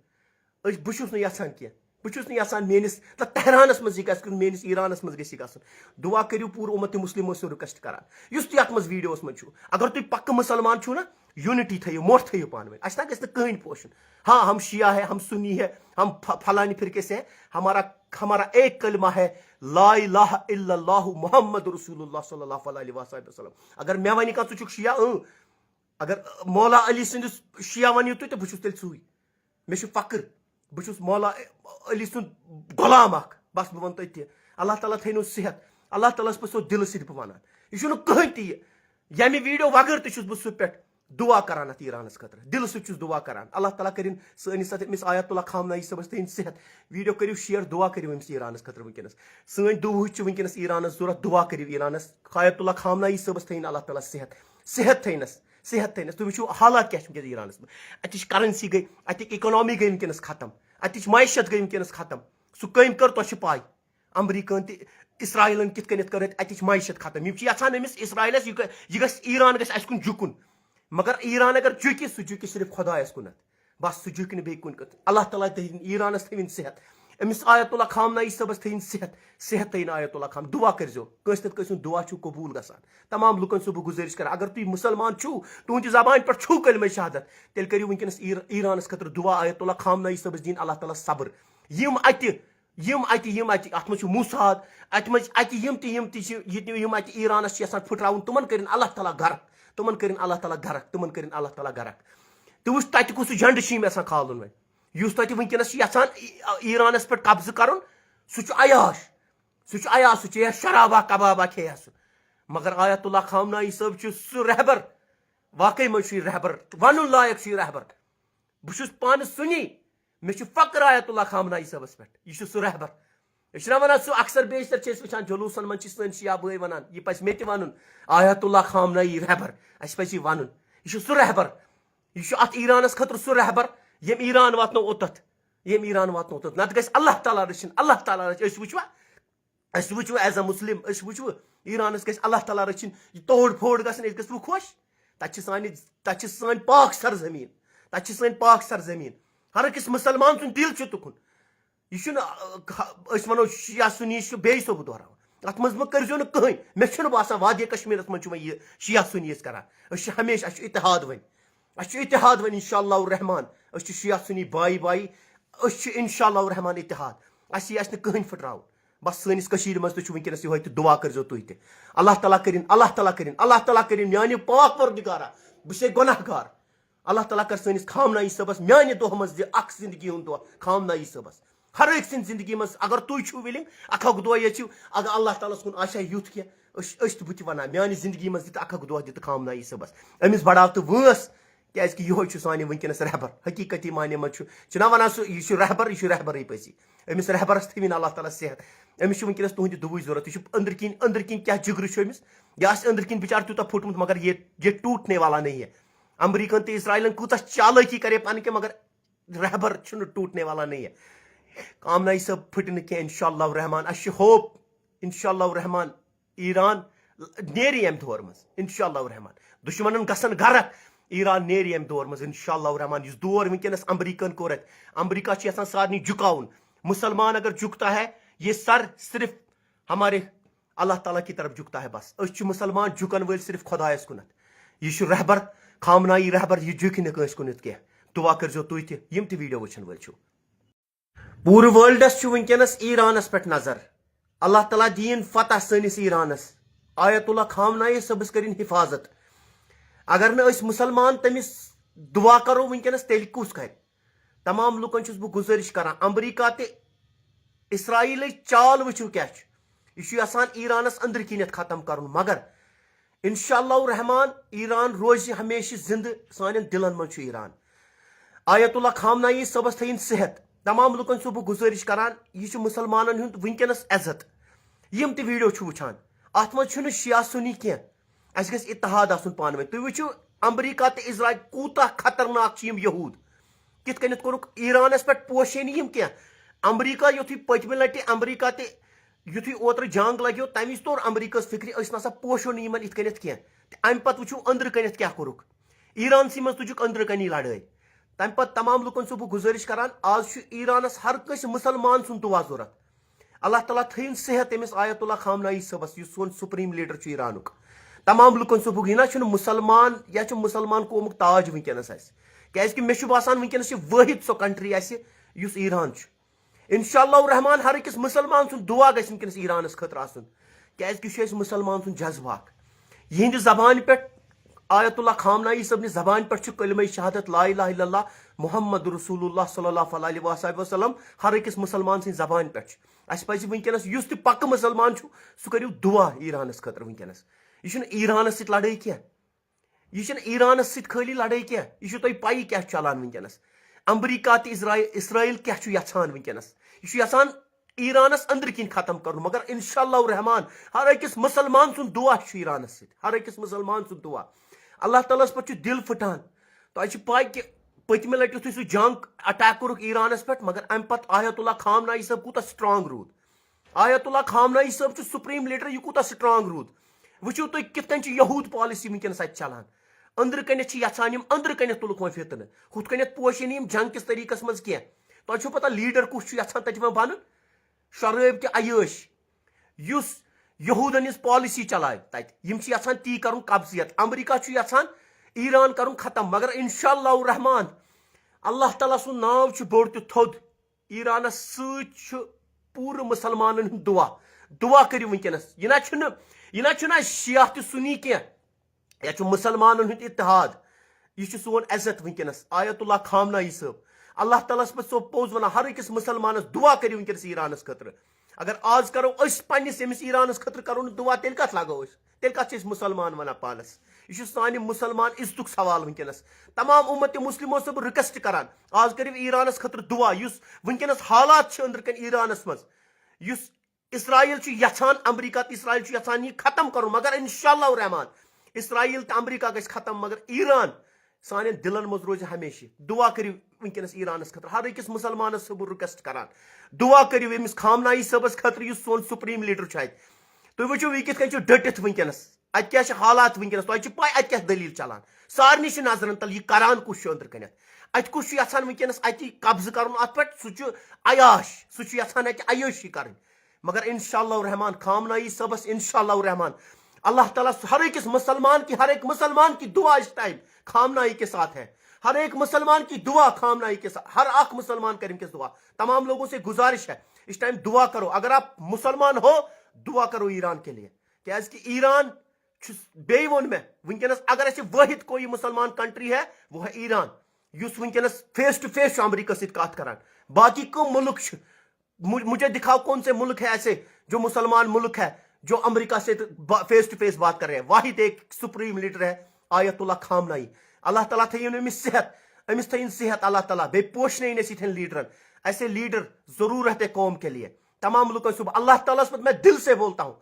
أسۍ، بہٕ چھُس نہٕ یژھان کینٛہہ۔ بہٕ چھُس نہٕ یژھان میٲنِس، نہ تہرانس منٛز یہِ گژھِ گژھُن، میٲنِس ایرانس منٛز گژھِ یہِ گژھُن۔ دُعا کٔرِو پوٗرٕ اُمت مسلمس چھُس رِکویسٹ کران۔ یُس تہِ یتھ منٛز ویڈیوس منٛز چھُ، اگر تُہۍ پکہٕ مسلمان چھِو نا، یوٗنٹی تھٲیِو، مۄٹھ تھٲیِو پانہٕ ؤنۍ۔ اَسہِ نہ گژھِ نہٕ کٕہٕنۍ پوشُن۔ ہاں، ہم شیعہ ہے، ہم سنی ہے، ہم ف-، فلانی فرقے سے ہے، ہمارا، ہمارا ایک کلمہ ہے، لا الہ الا اللہ محمد رسول اللہ صلی اللہ علیہ وآلہ وسلم۔ اگر مےٚ وَنہِ کانٛہہ، "ژٕ چھُکھ شیعہ"، اۭں۔ اگر مولا علی سٕنٛدِس شیعہ ؤنِو تُہۍ، تہٕ بہٕ چھُس تیٚلہِ سُے۔ مےٚ چھُ فخر، بہٕ چھُس مولا علی سُنٛد غلام اکھ۔ بس، بہٕ وَنہٕ تۄہہِ تہِ، اللہ تعالیٰ تھٲینو صحت، اللہ تعالیٰ ہَس پَزِ سُہ دِلہٕ سۭتۍ بہٕ وَنان۔ یہِ چھُنہٕ کٕہٕنۍ تہِ یہِ۔ ییٚمہِ ویڈیو وغٲر تہِ چھُس بہٕ سُہ پٮ۪ٹھ دُعا کران اَتھ ایرانَس خٲطرٕ۔ دِلہٕ سۭتۍ چھُس دُعا کران۔ اللہ تعالیٰ کٔرِن سٲنِس اَتھ أمِس آیت اللہ خامنہ ای صٲبَس تھٲیِن صحت۔ ویڈیو کٔرِو شیئر، دُعا کٔرِو أمِس ایرانَس خٲطرٕ وٕنکیٚنَس۔ سٲنۍ دُعہٕچ چھِ وٕنکیٚنَس ایرانَس ضوٚرَتھ، دُعا کٔرِو ایرانَس۔ آیت اللہ خامنہ ای صٲبَس تھٲیِن اللہ تعالیٰ صحت۔ صحت تھٲینَس۔ صحت تھٲینَس۔ تُہۍ وٕچھِو حالات کیٛاہ چھِ وٕنکیٚس ایرانَس منٛز۔ اَتِچ کرنسی گٔے، اَتِکۍ اِکانامی گٔے وٕنکیٚنَس ختم، اَتِچ معیشت گٔے وٕنکیٚنَس ختم۔ سُہ کٔمۍ کٔر، تۄہہِ چھِ پَے۔ امریکہن تہِ اسرائیلن کِتھ کٔنٮ۪تھ کٔر اَتہِ، اَتِچ معیشت ختم۔ یِم چھِ یَژھان أمِس اسرائیلَس یہِ گٔ-، یہِ گژھِ، ایران گژھِ اَسہِ کُن جُکُن۔ مگر ایران اگر جُکہِ، سُہ جُکہِ صرف خۄدایَس کُنَتھ۔ بس، سُہ جُکہِ نہٕ بیٚیہِ کُنہِ کُن۔ اللہ تعالیٰ تھٲیِن ایرانَس، تھٲیِن صحت۔ أمِس آیت اللہ خامنائی صٲبَس تھٲیِن صحت، صحت تھٲیِن آیت اللہ خام۔ دُعا کٔرۍزیو، کٲنٛسہِ نَتہٕ کٲنٛسہِ ہُنٛد دُعا چھُو قبوٗل گژھان۔ تمام لُکَن چھُسو بہٕ گُزٲرِش کران، اگر تُہۍ مُسلمان چھُو، تُہٕنٛدِ زبانہِ پٮ۪ٹھ چھُو کلمہ شہادت، تیٚلہِ کٔرِو وٕنکیٚنَس ایٖر-، ایٖرانَس خٲطرٕ دُعا، آیت اللہ خامنائی صٲبَس دِیِن اللہ تعالیٰ صبر۔ یِم اَتہِ، یِم اَتہِ، یِم اَتہِ، اَتھ منٛز چھُ موساد، اَتہِ منٛز چھِ اَتہِ یِم تہِ، یِم تہِ چھِ، یہِ تہِ، یِم اَتہِ ایٖرانَس چھِ یَژھان پھٕٹراوُن، تِمَن کٔرِن اللہ تعالیٰ غرق، تِمَن کٔرِن اللہ تعالیٰ غرق، تِمَن کٔرِن اللہ تعالیٰ غرق۔ تُہۍ وٕچھ، تَتہِ کُس جنڈٕ چھِ یِم یَژھان کھالُن وۄنۍ؟ یُس تَتہِ وٕنکیٚنَس چھِ یَژھان ای-، ایٖرانَس پٮ۪ٹھ قبضہٕ کَرُن، سُہ چھُ عیاش، سُہ چھُ عیاش، سُہ چیٚیہِ ہا شرابا کبابا کھیٚیہِ ہا سُہ۔ مگر آیت اللہ خامنائی صٲب چھُ سُہ رہبر، واقعی منٛز چھُ یہِ رہبر، وَنُن لایق چھُ یہِ رہبر۔ بہٕ چھُس پانہٕ سُنی، مےٚ چھُ فخر آیت اللہ خامنائی صٲبَس پٮ۪ٹھ، یہِ چھُ سُہ رہبر۔ أسۍ چھِنہ وَنان سُہ اکثر بیشتر چھِ أسۍ وٕچھان جلوٗسَن منٛز چھِ سٲنۍ شیعہ بٲے وَنان، یہِ پَزِ مےٚ تہِ وَنُن، آیت اللہ خامنائی رہبر، اَسہِ پَزِ یہِ وَنُن۔ یہِ چھُ سُہ رہبر، یہِ چھُ اَتھ ایٖرانَس خٲطرٕ سُہ رہبر، ییٚمۍ ایٖران واتنو اوٚتَتھ، ییٚمۍ ایٖران واتنو اوٚتَتھ۔ نَتہٕ گژھِ اللہ تعالیٰ رٔچھِنۍ، اللہ تعالیٰ رٔچھِنۍ۔ أسۍ وٕچھوا، أسۍ وٕچھو as a Muslim، أسۍ وٕچھو ایٖرانَس گژھِ اللہ تعالیٰ رٔچھِنۍ، یہِ توڑ پھوڑ گژھن، أسۍ گژھو خۄش۔ تَتہِ چھِ سانہِ، تَتہِ چھِ سٲنۍ پاک سرزمیٖن، تَتہِ چھِ سٲنۍ پاک سرزمیٖن۔ ہر أکِس مُسلمان سُنٛد دِل چھُ تُکُن۔ یہِ چھُنہٕ، آ، خ-، أسۍ وَنو شیعہ سُنی چھُ بیٚیہِ سُہ بہٕ دۄہراوان۔ اَتھ منٛز مہٕ کٔرۍزیو نہٕ کٕہٕنۍ۔ مےٚ چھُنہٕ باسان وادی کشمیٖرَس منٛز چھُ وۄنۍ یہِ شیعہ سُنی أسۍ کَران۔ أسۍ چھِ ہمیشہِ، اَسہِ چھُ اتحاد وۄنۍ۔ اَسہِ چھُ اتحاد وۄنۍ انشاءاللہ الرحمن۔ أسۍ چھِ شیعہ سُنی بایی بایی۔ أسۍ چھِ انشاءاللہ الرحمن اتحاد۔ اَسہِ یی اَسہِ نہٕ کٕہٕنۍ پھٕٹراوُن۔ بس سٲنِس کٔشیٖرِ منٛز تہِ چھُ وٕنکیٚنَس یِہوٚے تہٕ دُعا کٔرۍزیو تُہۍ تہِ۔ اللہ تعالیٰ کٔرِن، اللہ تعالیٰ کٔرِن، اللہ تعالیٰ کٔرِن میٛانہِ پاک پروردگارا، بہٕ چھُسے گۄناہ گار۔ اللہ تعالیٰ کر سٲنِس خامنائی صٲبَس میٛانہِ دۄہ منٛز دِ اَکھ زندگی ہُنٛد دۄہ خامنائی صٲبَس۔ ہر أکۍ سٕنٛدِ زندگی منٛز اگر تُہۍ چھِو willing، اَکھ اَکھ دۄہ ییٚژھِو، اگر اللہ تعالیٰ ہَس کُن آسہِ ہا یُتھ کینٛہہ، أسۍ، أسۍ تہِ بہٕ تہِ وَنہٕ ہا، میٛانہِ زندگی منٛز دِ تہٕ اَکھ اَکھ دۄہ دِ تہٕ خامنائی صٲبَس۔ أمِس بڑاو تہٕ وٲنٛس، کیٛازِکہِ یِہوٚے چھُ سانہِ وٕنکیٚنَس رہبر۔ حقیٖقتی معنی منٛز چھُ، چھُنہ وَنان سُہ، یہِ چھُ رہبر، یہِ چھُ رہبرٕے پٔزی۔ أمِس رہبرَس تھٲوِن اللہ تعالیٰ صحت۔ أمِس چھُ وٕنکیٚنَس تُہٕنٛدِ دُعٕچ ضوٚرَتھ۔ یہِ چھُ أنٛدٕرۍ کِنۍ، أنٛدٕرۍ کِنۍ کیٛاہ جِگرٕ چھُ أمِس، یہِ آسہِ أنٛدٕرۍ کِنۍ بِچارٕ تیوٗتاہ پھوٚٹمُت، مگر یہِ، یہِ ٹوٗٹنے والا نہیں ہے۔ امریکن تہٕ اسرائیلن کۭژاہ چالٲکی کرے پانہٕ کینٛہہ، مگر رہبر چھُنہٕ ٹوٗٹنے والا نہیں ہے۔ خامنائی صٲب پھٕٹہِ نہٕ کینٛہہ، انشاءاللہ الرحمن۔ اَسہِ چھِ ہوپ، انشاءاللہ الرحمن، ایران نیرِ ییٚمہِ دورٕ منٛز، انشاءاللہ الرحمن۔ دُشمنن گژھن غرق، ایران نیرِ ییٚمہِ دورٕ منٛز، انشاءاللہ الرحمن۔ یُس دور وٕنکیٚنس امریکن کوٚر اَتہِ، امریکہ چھُ یژھان سارنٕے جُکاوُن۔ مسلمان اگر جُکتا ہے، یہ سر صرف ہمارے اللہ تعالیٰ کی طرف جُکتا ہے بس۔ أسۍ چھِ مُسلمان جُکن وٲلۍ صرف خۄدایَس کُنَتھ۔ یہِ چھُ رہبر، خامنائی رہبر، یہِ جُکہِ نہٕ کٲنٛسہِ کُنَتھ کینٛہہ۔ دُعا کٔرۍزیو تُہۍ تہِ، یِم تہِ video وٕچھَن وٲلۍ چھِو۔ پوٗرٕ worldس چھُ وٕنکیٚنَس ایرانَس پٮ۪ٹھ نظر۔ اللہ تعالیٰ دِیِن فتح سٲنِس ایرانَس۔ آیت اللہ خامنائی صٲبَس کٔرِن حفاظت۔ اگر نہٕ أسۍ مُسلمان تٔمِس دُعا کَرو وٕنکیٚنَس، تیٚلہِ کُس کَرِ؟ تمام لُکن چھُس بہٕ گُزٲرِش کران، امریکہ تہٕ اسرائیلٕچ چال وٕچھِو کیٛاہ چھُ۔ یہِ چھُ یژھان ایرانس أنٛدرٕ کِنٮ۪تھ ختم کرُن، مگر انشاءاللہ الرحمن ایران روزِ ہمیشہِ زندٕ، سانٮ۪ن دِلن منٛز چھُ ایران۔ آیت اللہ خامنائی صٲبس تھٲیِن صحت۔ تمام لُکن چھُس بہٕ گُزٲرِش کران، یہِ چھُ مُسلمانن ہُنٛد وٕنکیٚنس عزت۔ یِم تہِ video چھِ وٕچھان، اتھ منٛز چھُنہٕ شیعہ سُنی کینٛہہ۔ اَسہِ گژھِ اتحاد آسُن پانہٕ ؤنۍ۔ تُہۍ وٕچھِو، امریکہ تہٕ اسرائیل کوٗتاہ خطرناک چھِ یِم یہوٗد۔ کِتھ کٔنٮ۪تھ کوٚرُکھ ایرانس پٮ۪ٹھ پوشے نہٕ یِم کینٛہہ۔ امریکہ یُتھُے پٔتمہِ لٹہِ امریکہ تہِ یُتھُے اوترٕ جنگ لگیو، تمہِ وِزِ توٚر امریکہس فکرِ، أسۍ نسا پوشو نہٕ یِمن یِتھ کٔنٮ۪تھ کینٛہہ۔ تہٕ امہِ پتہٕ وٕچھِو أنٛدرٕ کٔنٮ۪تھ کیٛاہ کوٚرُکھ۔ ایرانسٕے منٛز تُجُکھ أنٛدرٕ کنی لڑٲے۔ تمہِ پتہٕ تمام لُکن چھُس بہٕ گُزٲرِش کران، آز چھُ ایرانس ہر کٲنٛسہِ مُسلمان سُنٛد دُعا ضوٚرتھ۔ اللہ تعالیٰ تھٲیِن صحت أمِس آیت اللہ خامنائی صٲبس، یُس سون supreme leader چھُ ایرانُک۔ تمام لُکن چھُس بہٕ، یہِ نہ چھُنہٕ مُسلمان، یا چھُ مُسلمان قومُک تاج وٕنکیٚنس اَسہِ۔ کیٛازِ کہِ مےٚ چھُ باسان وٕنکیٚنس چھِ وٲحد سۄ country اَسہِ، یُس ایران چھُ۔ انشاءاللہ الرحمن ہر أکِس مُسلمان سُنٛد دُعا گژھِ وٕنکیٚنس ایرانس خٲطرٕ آسُن، کیٛازِ کہِ یہِ چھُ اَسہِ مُسلمان سُنٛد جذبہٕ اکھ۔ یِہنٛدِ زبانہِ پٮ۪ٹھ، آیت اللہ خامنائی صٲبنہِ زبانہِ پٮ۪ٹھ چھُ کلمہ شہادت لا الہ الا اللہ محمد رسول اللہ صلی اللہ علیہ وآلہ وسلم ہر أکِس مُسلمان سٕنٛدِ زبانہِ پٮ۪ٹھ چھُ۔ اَسہِ پَزِ وٕنکیٚنس یُس تہِ پکہٕ مُسلمان چھُ، سُہ کٔرِو دُعا ایرانس خٲطرٕ وٕنکیٚنس۔ یہِ چھُنہٕ ایرانس سۭتۍ لڑٲے کینٛہہ۔ یہِ چھِنہٕ ایرانس سۭتۍ خٲلی لڑٲے کینٛہہ، یہِ چھُو تۄہہِ پَیی کیٛاہ چھُ چلان وٕنکیٚنس۔ امریکہ تہٕ اسرائیل، اسرائیل کیٛاہ چھُ یژھان وٕنکیٚنس؟ یہِ چھُ یژھان ایرانس أنٛدرٕ کِنۍ ختم کرُن، مگر انشاءاللہ الرحمن ہر أکِس مُسلمان سُنٛد دُعا چھُ ایرانس سۭتۍ، ہر أکِس مُسلمان سُنٛد دُعا۔ اللہ تعالیٰ ہس پٮ۪ٹھ چھُ دِل پھٕٹان۔ تۄہہِ چھِ پَے کہِ پٔتمہِ لٹہِ یُتھُے سُہ جنگ attack کوٚرُکھ ایرانس پٮ۪ٹھ، مگر امہِ پتہٕ آیت اللہ خامنائی صٲب کوٗتاہ strong روٗد۔ آیت اللہ خامنائی صٲب چھُ supreme leader، یہِ کوٗتاہ strong روٗد۔ وٕچھِو تُہۍ کِتھ کٔنۍ چھِ یہوٗد policy وٕنکیٚنس اَتہِ چلان۔ أنٛدرٕ کَنٮ۪تھ چھِ یَژھان یِم، أنٛدرٕ کَنٮ۪تھ تُلُکھ وۄنۍ فتنہٕ۔ ہُتھ کَنٮ۪تھ پوشہِ نہٕ یِم جنگ کِس طریٖقَس منٛز کینٛہہ۔ تۄہہِ چھو پتہ لیڈر کُس چھُ یژھان تتہِ وۄنۍ بنُن؟ شرٲبۍ تہِ عیٲش، یُس یہودن ہٕنٛز پالیسی چلاوِ تتہِ۔ یِم چھِ یژھان تی کرُن، قبضیت۔ امریکہ چھُ یژھان ایران کرُن ختم، مگر انشاءاللہ الرحمن، اللہ تعالیٰ سُنٛد ناو چھُ بوٚڑ تہٕ تھوٚد۔ ایرانس سۭتۍ چھُ پوٗرٕ مسلمانن ہُنٛد دعا۔ دعا کٔرِو وٕنکیٚنس۔ یہِ نہ چھُنہٕ، یہِ نہ چھُنہٕ اَسہِ شیعہ تہٕ سُنی کینٛہہ۔ یہِ چھُ مسلمانن ہُنٛد اتحاد۔ یہِ چھُ سون عزت وٕنکیٚنس۔ آیت اللہ خامنائی صٲب، اللہ تعالیٰ ہس پٮ۪ٹھ چھُسو پوٚز ونان، ہر أکِس مسلمانس دعا کٔرِو وٕنکیٚنس ایرانس خٲطرٕ۔ اگر آز کرو أسۍ پننِس أمِس ایرانس خٲطرٕ کرو نہٕ دعا، تیٚلہِ کتھ لاگو أسۍ؟ تیٚلہِ کتھ چھِ أسۍ مسلمان ونان پانس؟ یہِ چھُ سانہِ مسلمان عزتُک سوال وٕنکیٚنس۔ تمام امت مسلمو چھُسو بہٕ request کران، آز کٔرِو ایرانس خٲطرٕ دعا، یُس وٕنکیٚنس حالات چھِ أنٛدرٕ کَنۍ ایرانس منٛز، یُس اسرائیل چھُ یژھان، امریکہ تہٕ اسرائیل چھُ یژھان یہِ ختم کرُن، مگر انشاءاللہ الرحمن اسرائیل تہٕ امریکہ گژھِ ختم، مگر ایران سانٮ۪ن دِلن منٛز روزِ ہمیشہِ۔ دعا کٔرِو وٕنکیٚنس ایرانس خٲطرٕ، ہر أکِس مسلمانس چھُسو بہٕ request کران، دعا کٔرِو أمِس خامنائی صٲبس خٲطرٕ، یُس سون supreme leader چھُ اتہِ۔ تُہۍ وٕچھِو، یہِ کِتھ کٔنۍ چھُ ڈٔٹِتھ وٕنکیٚنس۔ اتہِ کیٛاہ چھِ حالات وٕنکیٚنس؟ تۄہہِ چھِ پاے اتہِ کیٛاہ دٔلیٖل چلان؟ سارنٕے چھِ نظرن تل یہِ کران کُس چھُ أنٛدرٕ کَنٮ۪تھ۔ اتہِ کُس چھُ یژھان وٕنکیٚنس اتہِ قبضہٕ کرُن اتھ پٮ۪ٹھ؟ سُہ چھُ عیاش، سُہ چھُ یژھان اتہِ عیٲشی کرٕنۍ۔ مگر انشاءاللہ الرحمن خامنائی صٲبس، انشاءاللہ الرحمن، اللہ تعالیٰ ہر أکِس مسلمان کی، ہر ایک مسلمان کی دعا اس ٹائم خامنائی کے ساتھ ہے۔ ہر ایک مسلمان کی دعا خامنائی کے ساتھ، ہر اکھ مسلمان کرِ وٕنکیٚس دعا۔ تمام لوگوں سے گزارش ہے، اس ٹائم دعا کرو۔ اگر آپ مسلمان ہو، دعا کرو ایران کے لیے، کیازِ کہ ایران چھُ، بیٚیہِ ووٚن مےٚ، وٕنکیٚنس اگر اَسہِ وٲحد کوئی مسلمان کنٹری ہے، وہ ہے ایران، یُس وٕنکیٚنس face to face چھُ امریکہ سۭتۍ کتھ کران۔ باقی کٕم مُلک چھِ؟ مُ-، مجھے دکھاؤ کون سے ملک ہے ایسے جو مسلمان ملک ہے جو امریکہ سے با-، face to face بات کر رہے ہیں؟ واحد ایک supreme leader ہے آیت اللہ خامنائی۔ اللہ تعالیٰ تھٲیِن أمِس صحت، أمِس تھٲیِن صحت اللہ تعالیٰ، بیٚیہِ پوشنٲیِن أسۍ یِتھٮ۪ن لیڈرن۔ ایسے لیڈر ضرورت ہے قوم کے لیے۔ تمام لُکن چھُس بہٕ اللہ تعالیٰ ہس پٮ۪ٹھ، میں دل سے بولتا ہوں،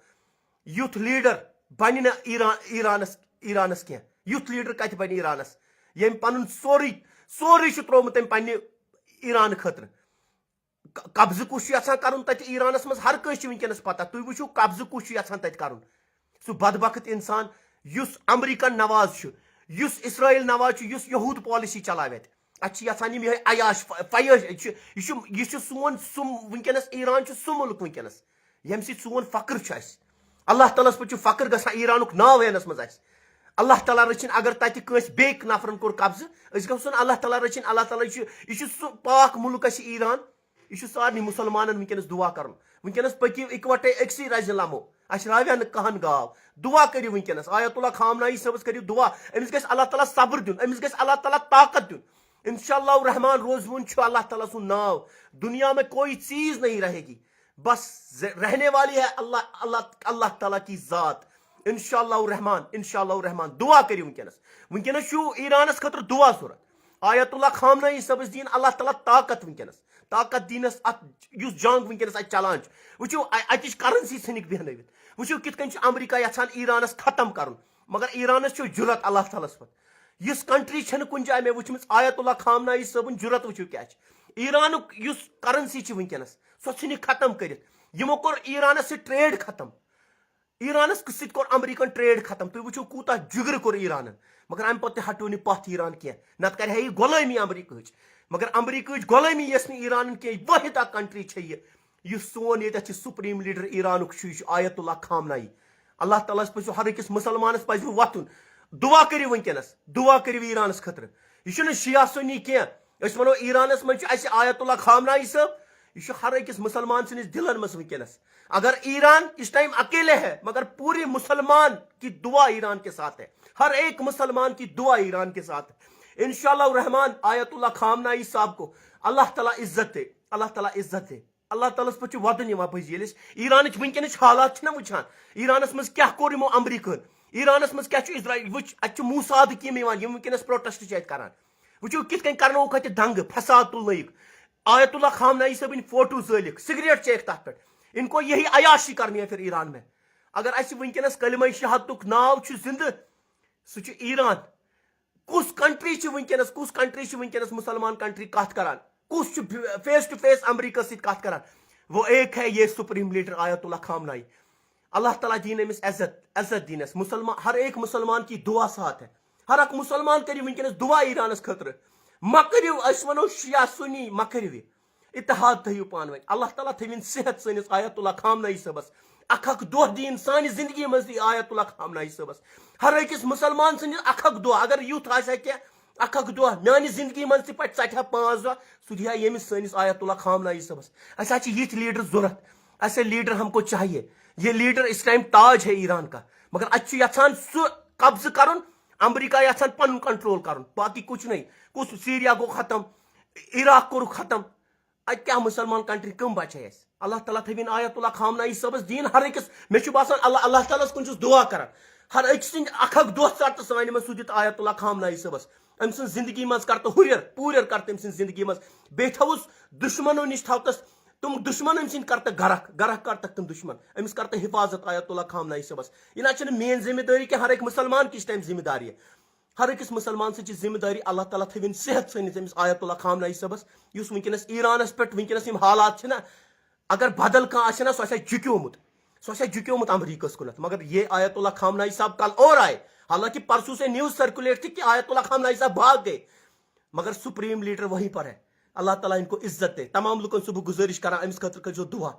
یُتھ لیڈر بنہِ نہٕ ایران، ایرانس، ایرانس کینٛہہ۔ یُتھ لیڈر کتہِ بنہِ ایرانس، ییٚمۍ پنُن سورُے، سورُے چھُ ترٛوومُت تٔمۍ پننہِ ایران خٲطرٕ؟ ق-، قبضہٕ کُس چھُ یژھان کرُن تتہِ ایرانس منٛز؟ ہر کٲنٛسہِ چھِ وٕنکیٚنس پتہ۔ تُہۍ وٕچھِو قبضہٕ کُس چھُ یژھان تتہِ کرُن۔ سُہ بدبخت انسان یُس امریکن نواز چھُ، یُس اسرائیل نواز چھُ، یُس یہود پالیسی چلاوِ اتہِ۔ اتہِ چھِ یژھان یِم یِہوٚے عیاش ف-، فیٲش، یہِ چھُ، یہِ چھُ، یہِ چھُ سون سُہ وٕنکیٚنس، ایران چھُ سُہ مُلک وٕنکیٚنس، ییٚمہِ سۭتۍ سون فخر چھُ اَسہِ۔ اللہ تعالیٰ ہس پٮ۪ٹھ چھُ فخر گژھان ایرانُک ناو ہینس منٛز اَسہِ۔ اللہ تعالیٰ رٔچھِنۍ، اگر تَتہِ کٲنٛسہِ بیٚیہِ نفرن کوٚر قبضہٕ، أسۍ گژھو نہٕ۔ اللہ تعالیٰ رٔچھِنۍ، اللہ تعالیٰ چھُ، یہِ چھُ سُہ پاک مُلک اَسہِ ایران۔ یہِ چھُ سارنٕے مُسلمانن وٕنکیٚنس دُعا کرُن۔ وٕنکیٚنس پٔکِو اِکوٹے أکسٕے رزِ لمو۔ اَسہِ راویا نہٕ کہن گاو۔ دُعا کٔرِو وٕنکیٚنس۔ آیت اللہ خامنائی صٲبس کٔرِو دُعا۔ أمِس گژھِ اللہ تعالیٰ صبر دیُن، أمِس گژھِ اللہ تعالیٰ طاقت دیُن۔ انشاءاللہ الرحمن روزوُن چھُ اللہ تعالیٰ سُنٛد ناو۔ دنیا میں کوئی چیز نہیں رہے گی۔ بس ز-، رہنے والی ہے اللہ، اللہ، اللہ تعالیٰ کی ذات۔ انشاءاللہ الرحمن، انشاءاللہ الرحمن، دعا کٔرِو وٕنکیٚنس۔ وٕنکیٚنس چھُ ایرانس خٲطرٕ دعا ضوٚرتھ۔ آیت اللہ خامنائی صٲبس دِیِن اللہ تعالیٰ طاقت وٕنکیٚنس، طاقت دِینس اتھ، یُس جنگ وٕنکیٚنس اتہِ چلان چھُ۔ وٕچھِو، ا-، اتِچ کرنسی ژھٕنِکھ بیہنٲوِتھ۔ وٕچھِو کِتھ کٔنۍ چھُ امریکہ یژھان ایرانس ختم کرُن، مگر ایرانس چھُ جُرت اللہ تعالیٰ ہس پٮ۪ٹھ۔ یِژھ کنٹری چھنہٕ کُنہِ جایہِ مےٚ وٕچھمٕژ۔ آیت اللہ خامنائی صٲبُن جُرت وٕچھِو کیٛاہ چھِ۔ ایرانُک یُس کرنسی چھِ وٕنکیٚنس، سۄ ژھٕنِکھ ختم کٔرِتھ۔ یِمو کوٚر ایرانس سۭتۍ ٹریڈ ختم۔ ایرانس سۭتۍ کوٚر امریکن ٹریڈ ختم۔ تُہۍ وٕچھِو کوٗتاہ جُگرٕ کوٚر ایرانن، مگر امہِ پتہٕ تہِ ہٹیو نہٕ پتھ ایران کینٛہہ، نتہٕ کرِ ہا یہِ غلٲمی امریکہٕچ۔ مگر امریکہٕچ غلٲمی یژھِ نہٕ ایرانن کینٛہہ۔ یہِ وٲحد اکھ کنٹری چھےٚ یہِ، یُس سون ییٚتٮ۪تھ چھُ سپریم لیڈر ایرانُک چھُ، یہِ چھُ آیت اللہ خامنائی۔ اللہ تعالیٰ ہس پزِ ہر أکِس مسلمانس پزِ وۄتھُن۔ دعا کٔرِو وٕنکیٚنس، دعا کٔرِو ایرانس خٲطرٕ۔ یہِ چھُنہٕ شیعہ سُنی کینٛہہ۔ أسۍ ونو ایرانس منٛز چھُ اَسہِ آیت اللہ خامنائی صٲب، یہِ چھُ ہر أکِس مسلمان سٕنٛدِس دِلن منٛز وٕنکیٚنس۔ اگر ایران اس ٹائم اکیلے ہے، مگر پوری مسلمان کی دعا ایران کے ساتھ ہے، ہر ایک مسلمان کی دعا ایران کے ساتھ ہے۔ انشاءاللہ الرحمن آیت اللہ خامنائی صاحب کو اللہ تعالیٰ عزت دے، اللہ تعالیٰ عزت دے۔ اللہ تعالیٰ ہس پٮ۪ٹھ چھُ وَدُن یِوان پٔزۍ ییٚلہِ أسۍ ایرانٕچ وٕنکیٚنٕچ حالات چھِنہ وٕچھان، ایرانس منٛز کیٛاہ کوٚر یِمو امریکہن، ایرانس منٛز کیٛاہ چھُ اسرائیل۔ وٕچھ، اتہِ چھِ موساد یِم یِوان، یِم وٕنکیٚنس پروٹیسٹ چھِ اتہِ کران۔ وٕچھِو کِتھ کٔنۍ کرنووُکھ اتہِ دنگہٕ، فساد تُلنٲیِکھ۔ آیت اللہ خامنائی صٲبٕنۍ فوٹو زٲلِکھ، سگریٹ چیٚیَکھ تتھ پٮ۪ٹھ۔ ان کو یہی عیاشی کرنی ہے پھر ایران میں۔ اگر اسہِ وٕنکیٚنس کلمہ شہادتُک ناو چھُ زندٕ، سُہ چھُ ایران۔ کُس کنٹری چھِ وٕنکیٚنس، کُس کنٹری چھِ وٕنکیٚنس مسلمان کنٹری کتھ کران؟ کُس چھُ face to face امریکہ سۭتۍ کتھ کران؟ وہ ایک ہے یہ سپریم لیڈر آیت اللہ خامنائی۔ اللہ تعالیٰ دِیِن أمِس عزت، عزت دِیِنس۔ مسلمان، ہر ایک مسلمان کی دعا ساتھ ہے۔ ہر اکھ مسلمان کٔرِو وٕنکیٚنس دعا ایرانس خٲطرٕ۔ مہ کٔرِو، أسۍ ونو شیعہ سُنی، مہ کٔرِو یہِ۔ اتحاد تھٲیِو پانہٕ ؤنۍ۔ اللہ تعالیٰ تھٲوِن صحت سٲنِس آیت اللہ خامنائی صٲبس۔ اکھ اکھ دۄہ دِیِن سانہِ زندگی منٛز تہِ آیت اللہ خامنائی صٲبس۔ ہر أکِس مُسلمان سٕنٛدِس اکھ اکھ دۄہ، اگر یُتھ آسہِ ہا کینٛہہ، اکھ اکھ دۄہ میانہِ زندگی منٛز تہِ پَکہِ ژَتہِ ہا پانٛژھ دۄہ، سُہ دِیہِ ہا ییٚمِس سٲنِس آیت اللہ خامنائی صٲبس۔ اَسہِ حظ چھِ یِتھۍ لیڈر ضوٚرتھ۔ اَسہِ لیڈر ہم کو چاہیے۔ یہ لیڈر اس ٹائم تاج ہے ایران کا، مگر اَتہِ چھُ یژھان سُہ قبضہٕ کرُن، امریکہ یژھان پنُن کنٹرول کرُن، باقی کچھ نہیں۔ کُس سیریا گوٚو ختم، عراق کوٚرُکھ ختم، اتہِ کیٛاہ مسلمان کنٹری کم بچے اسہِ؟ اللہ تعالیٰ تھٲوِن آیت اللہ خامنائی صٲبس دین ہر أکِس۔ مےٚ چھُ باسان اللہ، اللہ تعالیٰ ہس کُن چھُس دعا کران، ہر أکۍ سٕنٛدۍ اکھ اکھ دۄہ ژٹ تہٕ سانہِ منٛز سوٗزِتھ آیت اللہ خامنائی صٲبس۔ أمۍ سٕنٛز زندگی منٛز کر تہٕ ہُرٮ۪ر پوٗرٮ۪ر کر تہٕ أمۍ سٕنٛز زندگی منٛز۔ بیٚیہِ تھاوُس دُشمنو نِش تھاو تس تِم دُشمن أمۍ سٕنٛدۍ کر تہٕ گرکھ، گرکھ کر تک تِم دُشمن۔ أمِس کر تہٕ حفاظت آیت اللہ خامنائی صٲبس۔ یہِ نہ چھنہٕ میٲنۍ ذمہ دٲری کینٛہہ، ہر أکۍ مسلمان کِس چھِ تَمہِ ذمہ داری۔ ہر أکِس مسلمان سٕنٛز چھِ ذمہ داری۔ اللہ تعالیٰ تھٲوِن صحت سٲنِس أمِس آیت اللہ خامنائی صٲبس، یُس وٕنکیٚنس ایرانس پٮ۪ٹھ وٕنکیٚنس یِم حالات چھِ نہ، اگر بدل کانٛہہ آسہِ ہا نہ، سُہ آسہِ ہا جُکیومُت، سُہ آسہِ ہا جُکیومُت امریکہس کُنتھ۔ مگر یہ آیت اللہ خامنائی صاحب کل اور آئے، حالانکہ پرسوں سے نیوز سرکولیٹ تھی کہ آیت اللہ خامنائی صاحب بھاگ گئے، مگر سپریم لیڈر وہیں پر ہے۔ اللہ تعالیٰ ان کو عزت دے۔ تمام لوکن چھُس بہٕ گزٲرِش کران، أمِس خٲطرٕ کٔرۍزیو دعا۔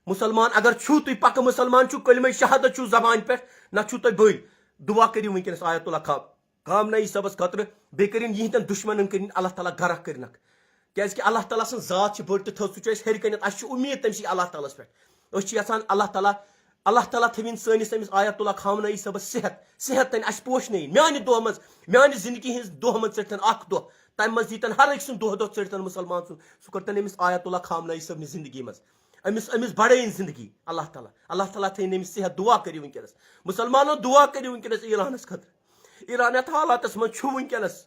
مسلمان اگر چھُو تُہۍ پکہٕ مسلمان چھُو، کلمہ شہادت چھُو زبانہِ پٮ۪ٹھ، نہ چھُو تُہۍ بٔلۍ۔ دعا کٔرِو وٕنکیٚنس آیت اللہ خا-، خامنائی صٲبس خٲطرٕ، بیٚیہِ کٔرِن یِہِنٛدٮ۪ن دُشمنن کٔرِن اللہ تعالیٰ غرق کٔرِنکھ۔ کیازِ کہِ اللہ تعالیٰ سٕنٛز ذات چھِ بٔڑ تہٕ تھٔز، سُہ چھُ اَسہِ ہیٚرِ کَنٮ۪تھ، اَسہِ چھُ اُمید تٔمۍ سٕے اللہ تعالیٰ ہس پٮ۪ٹھ۔ أسۍ چھِ یژھان اللہ تعالیٰ، اللہ تعالیٰ تھٲوِن سٲنِس أمِس آیت اللہ خامنائی صٲبس صحت، صحت تھٲوِن اَسہِ پوشنٲیِن۔ میانہِ دۄہ منٛز، میانہِ زندگی ہٕنٛز دۄہ منٛز ژٔٹتن اکھ دۄہ، تَمہِ منٛز دیٖتن ہر أکۍ سُنٛد دۄہ دۄہ ژٔٹتن مسلمان سُنٛد، سُہ کٔرتن أمِس آیت اللہ خامنائی صٲبنہِ زندگی منٛز۔ أمِس، أمِس بڑٲیِن زندگی اللہ تعالیٰ۔ اللہ تعالیٰ تھٲیِن أمِس صحت۔ دعا کٔرِو وٕنکیٚنس۔ مسلمانو دعا کٔرِو وٕنکیٚنس ایرانس خٲطرٕ۔ ایران یتھ حالاتس منٛز چھُ وٕنکیٚنس۔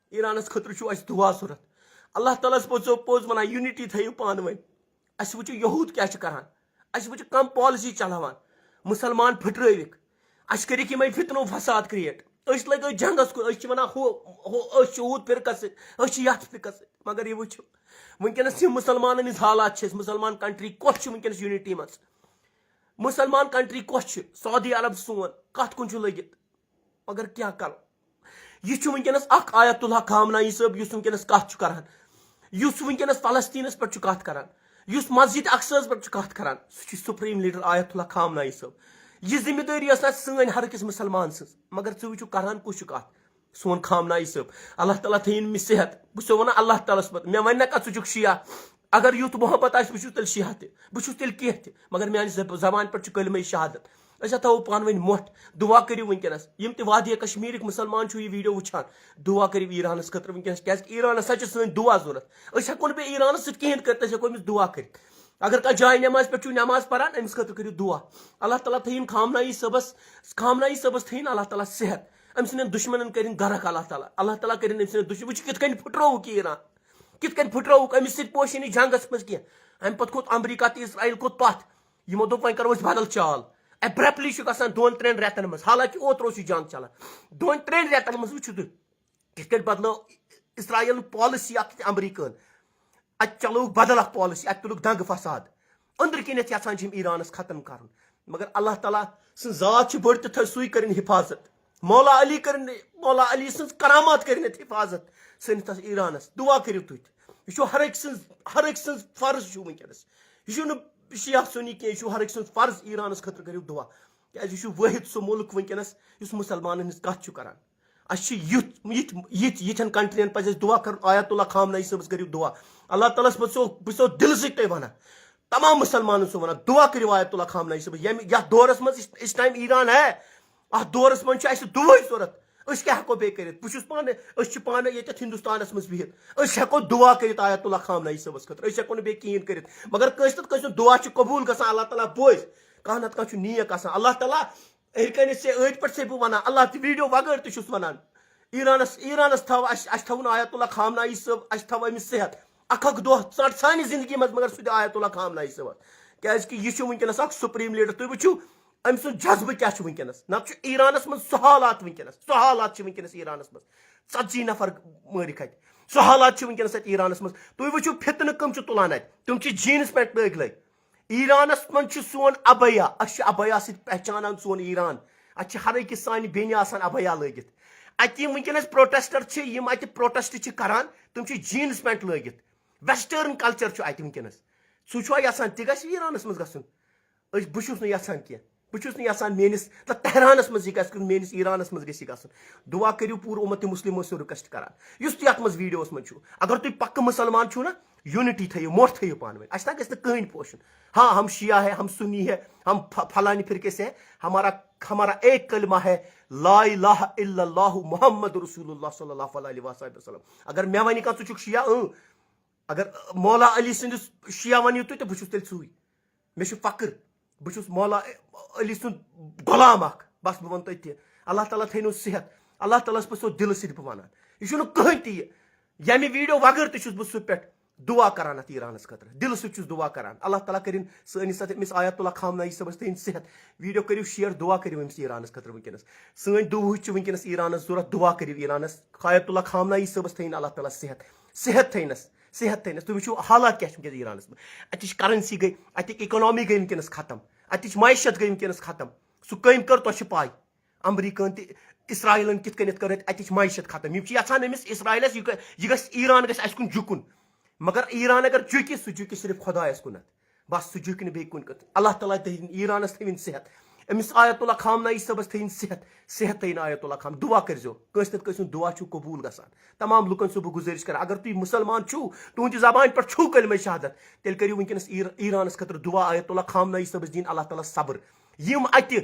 ایرانس خٲطرٕ چھُو اَسہِ دُعا ضوٚرتھ۔ اللہ تعالیٰ ہس پوٚز، پوٚز وَنان، یوٗنِٹی تھٲیِو پانہٕ ؤنۍ۔ اَسہِ وٕچھِو یہوٗد کیٛاہ چھِ کران، اَسہِ وٕچھِو کَم پالسی چلاوان، مُسلمان پھٕٹرٲوِکھ، اَسہِ کٔرِکھ یِمَے فِتنہٕ و فساد کِرٛیٹ۔ أسۍ لٔگۍ أتھۍ جنٛگَس کُن، أسۍ چھِ وَنان ہُہ، ہُہ، أسۍ چھِ ہُتھ فرقَس سۭتۍ، أسۍ چھِ یَتھ فرقَس سۭتۍ، مگر یہِ وٕچھِو وٕنکیٚنَس یِم مُسلمانَن ہِنٛز حالات چھِ اَسہِ، مُسلمان کنٹری کۄس چھِ وٕنکیٚنَس یوٗنِٹی منٛز؟ مُسلمان کنٹری کۄس چھِ؟ سعودی عرب سون کَتھ کُن چھُ لٔگِتھ؟ مگر کیٛاہ کرو؟ یہِ چھُ وٕنکیٚنَس اکھ آیت اللہ خامنائی صٲب، یُس وٕنکیٚنَس کَتھ چھُ کران، یُس وٕنکیٚنَس فلسطیٖنَس پٮ۪ٹھ چھُ کَتھ کران، یُس مسجد اقصیٰ ہَس پٮ۪ٹھ چھُ کَتھ کران، سُہ چھُ سپریم لیڈر آیت اللہ خامنائی صٲب۔ یہِ ذمہ دٲری ٲس نہ سٲنۍ ہر أکِس مُسلمان سٕنٛز، مگر ژٕ وٕچھِو کران کُس چھُ کَتھ؟ سون خامنائی صٲب۔ اللہ تعالیٰ تھٲیِن أمِس صحت۔ بہٕ چھُسو وَنان اللہ تعالیٰ ہَس پَتہٕ، مےٚ وَنہِ نہ کَتھ ژٕ چھُکھ شیعہ۔ اگر یُتھ محبت آسہِ، بہٕ چھُس تیٚلہِ شیعہ تہِ، بہٕ چھُس تیٚلہِ کینٛہہ تہِ، مگر میانہِ زب-، زبانہِ پٮ۪ٹھ چھُ کلمہ شہادت۔ أسۍ ہا تھاوو پانہٕ ؤنۍ مۄٹھ۔ دُعا کٔرِو وٕنکیٚنَس، یِم تہِ وادی کشمیٖرٕکۍ مُسلمان چھِو یہِ ویٖڈیو وٕچھان، دُعا کٔرِو ایرانَس خٲطرٕ وٕنکیٚنَس، کیٛازِکہِ ایرانَس ہا چھِ سٲنۍ دُعا ضوٚرَتھ۔ أسۍ ہٮ۪کو نہٕ بیٚیہِ ایرانَس سۭتۍ کِہیٖنۍ کٔرِتھ، أسۍ ہٮ۪کو أمِس دُعا کٔرِتھ۔ اگر کانٛہہ جاے نٮ۪ماز پٮ۪ٹھ چھُو نٮ۪ماز پَران، أمِس خٲطرٕ کٔرِو دُعا۔ اللہ تعالیٰ تھٲیِن خامنائی صٲبَس، خامنائی صٲبَس تھٲیِن اللہ تعالیٰ صحت۔ أمۍ سٕنٛدٮ۪ن دُشمَنَن کٔرِن غرق اللہ تعالیٰ۔ اللہ تعالیٰ کٔرِن أمۍ سٕنٛدٮ۪ن دُشمَن، وٕچھِو کِتھ کٔنۍ پھٕٹرووُکھ یہِ ایران، کِتھ کٔنۍ پھٕٹرووُکھ۔ أمِس سۭتۍ پوشہِ نہٕ یہِ جنٛگَس منٛز کینٛہہ۔ اَمہِ پَتہٕ کھوٚت امریکہ تہٕ اسرائیل کھوٚت پَتھ۔ یِمو دوٚپ، وۄنۍ کرو أسۍ بدل چال۔ Abruptly چھُ گژھان دۄن ترٛٮ۪ن رٮ۪تن منٛز، حالانکہِ اوترٕ اوس یہِ جنگ چلان۔ دۄن ترٛٮ۪ن رٮ۪تن منٛز وٕچھِو تُہۍ، کِتھ کٔنۍ بدلٲو اسرائیلن پالیسی اکھ تہِ امریکہن۔ اتہِ چلٲوٕکھ بدل اکھ پالیسی، اتہِ تُلُکھ دنگہٕ فساد۔ أنٛدرٕ کِنٮ۪تھ یژھان چھِ یِم ایرانس ختم کرُن، مگر اللہ تعالیٰ سٕنٛز ذات چھِ بٔڑ تہٕ تھٔز، سُے کٔرِن حفاظت۔ مولا علی کٔرِن، مولا علی سٕنٛز کرامات کٔرِن اَتہِ حفاظت سٲنِس تَتھ ایرانس۔ دُعا کٔرِو تُہۍ تہِ۔ یہِ چھُ ہر أکۍ سٕنٛز، ہر أکۍ سٕنٛز فرض چھُ وٕنکیٚنس۔ یہِ چھُنہٕ شیعہ سُنی کینٛہہ، یہِ چھُ ہر أکۍ سٕنٛز فرض، ایرانس خٲطرٕ کٔرِو دُعا۔ کیازِ یہِ چھُ وٲحد سُہ مُلک وٕنکیٚنس یُس مُسلمانن ہٕنٛز کتھ چھُ کران۔ اَسہِ چھِ یُتھ، یِتھ، یِتھ، یِتھٮ۪ن کنٹرین پزِ اَسہِ دُعا کرُن۔ آیت اللہ خامنائی صٲبس کٔرِو دُعا۔ اللہ تعالیٰ ہس پتہٕ چھُسو، بہٕ چھُسو دِلہٕ سۭتۍ تۄہہِ ونان، تمام مُسلمانن چھُسو ونان، دُعا کٔرِو آیت اللہ خامنائی صٲبس۔ ییٚمہِ، یتھ دورس منٛز اس، اس ٹائم ایران ہے، اتھ دورس منٛز چھُ اَسہِ دُعٲے ضوٚرتھ۔ أسۍ کیٛاہ ہٮ۪کو بیٚیہِ کٔرِتھ؟ بہٕ چھُس پانہٕ، أسۍ چھِ پانہٕ ییٚتٮ۪تھ ہندوستانس منٛز بِہِتھ، أسۍ ہٮ۪کو دُعا کٔرِتھ آیت اللہ خامنائی صٲبس خٲطرٕ، أسۍ ہٮ۪کو نہٕ بیٚیہِ کِہیٖنۍ کٔرِتھ۔ مگر کٲنٛسہِ نتہٕ کٲنٛسہِ ہُنٛد دُعا چھُ قبوٗل گژھان، اللہ تعالیٰ بوزِ۔ کانٛہہ نتہٕ کانٛہہ چھُ نیک آسان۔ اللہ تعالیٰ ہیٚرِ کنہِ سے، أتھۍ پٮ۪ٹھ سے بہٕ ونان، اللہ تہِ ویٖڈیو وغٲر تہِ چھُس ونان۔ ایرانس، ایرانس تھاو اَسہِ، اَسہِ تھاوُن آیت اللہ خامنائی صٲب، اَسہِ تھاو أمِس صحت۔ اکھ اکھ دۄہ ژٹ سانہِ زندگی منٛز، مگر سُہ تہِ آیت اللہ خامنائی صٲبس۔ کیازِ کہِ یہِ چھُ وٕنکیٚنس اکھ سپریم لیڈر۔ تُہۍ وٕچھِو أمۍ سُنٛد جذبہٕ کیٛاہ چھُ وٕنکیٚنس۔ نتہٕ چھُ ایرانس منٛز سُہ حالات وٕنکیٚنس، سُہ حالات چھِ وٕنکیٚنس ایرانس منٛز۔ ژتجی نفر مٲرِکھ اتہِ۔ سُہ حالات چھِ وٕنکیٚنس اتہِ ایرانس منٛز۔ تُہۍ وٕچھِو فتنہٕ کٕم چھِ تُلان اتہِ۔ تِم چھِ جینز پینٹ لٲگۍ لٲگۍ۔ ایرانس منٛز چھُ سون ابیا، أسۍ چھِ ابیا سۭتۍ پہچانان سون ایران۔ اتہِ چھِ ہر أکِس سانہِ بیٚنہِ آسان ابیا لٲگِتھ۔ اتہِ یِم وٕنکیٚنس پروٹیسٹر چھِ، یِم اتہِ پروٹیسٹ چھِ کران، تِم چھِ جینز پینٹ لٲگِتھ۔ ویسٹرن کلچر چھُ اتہِ وٕنکیٚنس۔ سُہ چھُوا یژھان تہِ گژھِ ایرانس منٛز گژھُن؟ أسۍ، بہٕ چھُس نہٕ یژھان کینٛہہ۔ بہٕ چھُس نہٕ یژھان میٲنِس، نہ تہرانس منٛز یہِ گژھِ کُن، میٲنِس ایرانس منٛز گژھِ یہِ گژھُن۔ دعا کٔرِو، پوٗرٕ اُمت مسلمو سُنٛد رِکویسٹ کران، یُس تہِ یتھ منٛز ویڈیوس منٛز چھُ۔ اگر تُہۍ پکہٕ مسلمان چھِو نا، یونٹی تھٲیِو، موٹھ تھٲیِو پانہٕ ؤنۍ۔ اَسہِ نہ گژھِ نہٕ کٕہٕنۍ پوشُن۔ ہاں، ہم شیعہ ہے، ہم سنی ہے، ہم ف-، فلانی فرقے سے ہے، ہمارا، ہمارا ایک کلمہ ہے، لا الہ الا اللہ محمد رسول اللہ صلی اللہ علیہ وسلم۔ اگر مےٚ ونہِ کانٛہہ، "ژٕ چھُکھ شیعہ"، اۭں۔ اگر مولا علی سٕنٛدِس شیعہ ؤنِو تُہۍ، تہٕ بہٕ چھُس تیٚلہِ سُے۔ مےٚ چھُ فخر، بہٕ چھُس مولا علی سُنٛد غلام اکھ۔ بس، بہٕ وَنہٕ تۄہہِ تہِ، اللہ تعالیٰ تھٲینو صحت، اللہ تعالیٰ ہس پَزِ سُہ دِلہٕ سۭتۍ بہٕ وَنان۔ یہِ چھُنہٕ کٕہٕنۍ تہِ یہِ۔ ییٚمہِ ویڈیو وغٲر تہِ چھُس بہٕ سُہ پٮ۪ٹھ دعا کران اَتھ ایرانس خٲطرٕ، دِلہٕ سۭتۍ چھُس دعا کران۔ اللہ تعالیٰ کٔرِن سٲنِس اَتھ أمِس آیت اللہ خامنہ ای صٲبس تھٲیِن صحت۔ ویڈیو کٔرِو شیئر، دعا کٔرِو أمِس ایرانس خٲطرٕ وٕنکیٚنس۔ سٲنۍ دُعہٕچ چھِ وٕنکیٚنس ایرانس ضوٚرتھ، دعا کٔرِو ایرانس۔ آیت اللہ خامنہ ای صٲبس تھٲیِن اللہ تعالیٰ صحت، صحت تھٲینس، صحت تھٲینس۔ تُہۍ وٕچھِو حالات کیٛاہ چھِ وٕنکیٚنس ایرانس منٛز۔ اَتِچ کرنسی گٔے، اَتِکۍ اِکنامی گٔے وٕنکیٚنس ختم، اَتِچ معیشت گٔے وٕنکیٚنس ختم۔ سُہ کٔمۍ کٔر، تۄہہِ چھِ پاے۔ امریکہن تہِ اسرائیلن کِتھ کٔنٮ۪تھ کٔر اَتہِ، اَتِچ معیشت ختم۔ یِم چھِ یژھان أمِس اسرائیلس، یہِ گٔ-، یہِ گژھِ، ایران گژھِ اَسہِ کُن جُکُن۔ مگر ایران اگر جُکہِ، سُہ جُکہِ صرف خۄدایس کُنتھ۔ بس، سُہ جُکہِ نہٕ بیٚیہِ کُنہِ کُن۔ اللہ تعالیٰ تھٲیِن ایرانس، تھٲیِن صحت۔ أمِس آیت اللہ خامنہ ای صٲبس تھٲیِن صحت، صحت تھٲیِن آیت اللہ خام۔ دعا کٔرۍزیو، کٲنٛسہِ نتہٕ کٲنٛسہِ ہُنٛد دعا چھُو قبوٗل گژھان۔ تمام لُکن چھُسو بہٕ گُزٲرِش کران، اگر تُہۍ مُسلمان چھِو، تُہنٛدِ زبانہِ پٮ۪ٹھ چھُو کلمہ شہادت، تیٚلہِ کٔرِو وٕنکیٚنس ایر-، ایرانس خٲطرٕ دعا، آیت اللہ خامنہ ای صٲبس دِیِن اللہ تعالیٰ صبر۔ یِم اَتہِ،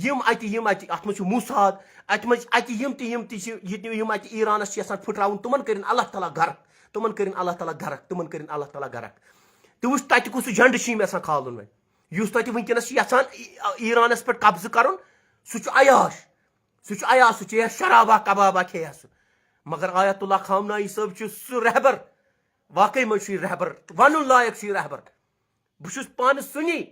یِم اَتہِ، یِم اَتہِ، اَتھ منٛز چھُ موساد، اَتہِ منٛز، اَتہِ یِم تہِ، یِم تہِ چھِ، یہِ تہِ، یِم اَتہِ ایرانَس چھِ یَژھان پھٕٹراوُن، تِمَن کٔرِن اللہ تعالیٰ غرق، تِمَن کٔرِن اللہ تعالیٰ غرق، تِمَن کٔرِن اللہ تعالیٰ غرق۔ تُہۍ وٕچھ، تَتہِ کُس جنڈٕ چھِ یِم یَژھان کھالُن وۄنۍ؟ یُس تَتہِ وٕنکیٚنَس چھِ یَژھان ای-، ایرانَس پٮ۪ٹھ قبضہٕ کَرُن، سُہ چھُ عیاش، سُہ چھُ عیاش، سُہ چیٚیہِ ہا شرابا کبابا کھیٚیہِ ہا سُہ۔ مگر آیت اللہ خامنہ ای صٲب چھُ سُہ رہبر، واقعی منٛز چھُ یہِ رہبر، وَنُن لایق چھُ یہِ رہبر۔ بہٕ چھُس پانہٕ سُنی،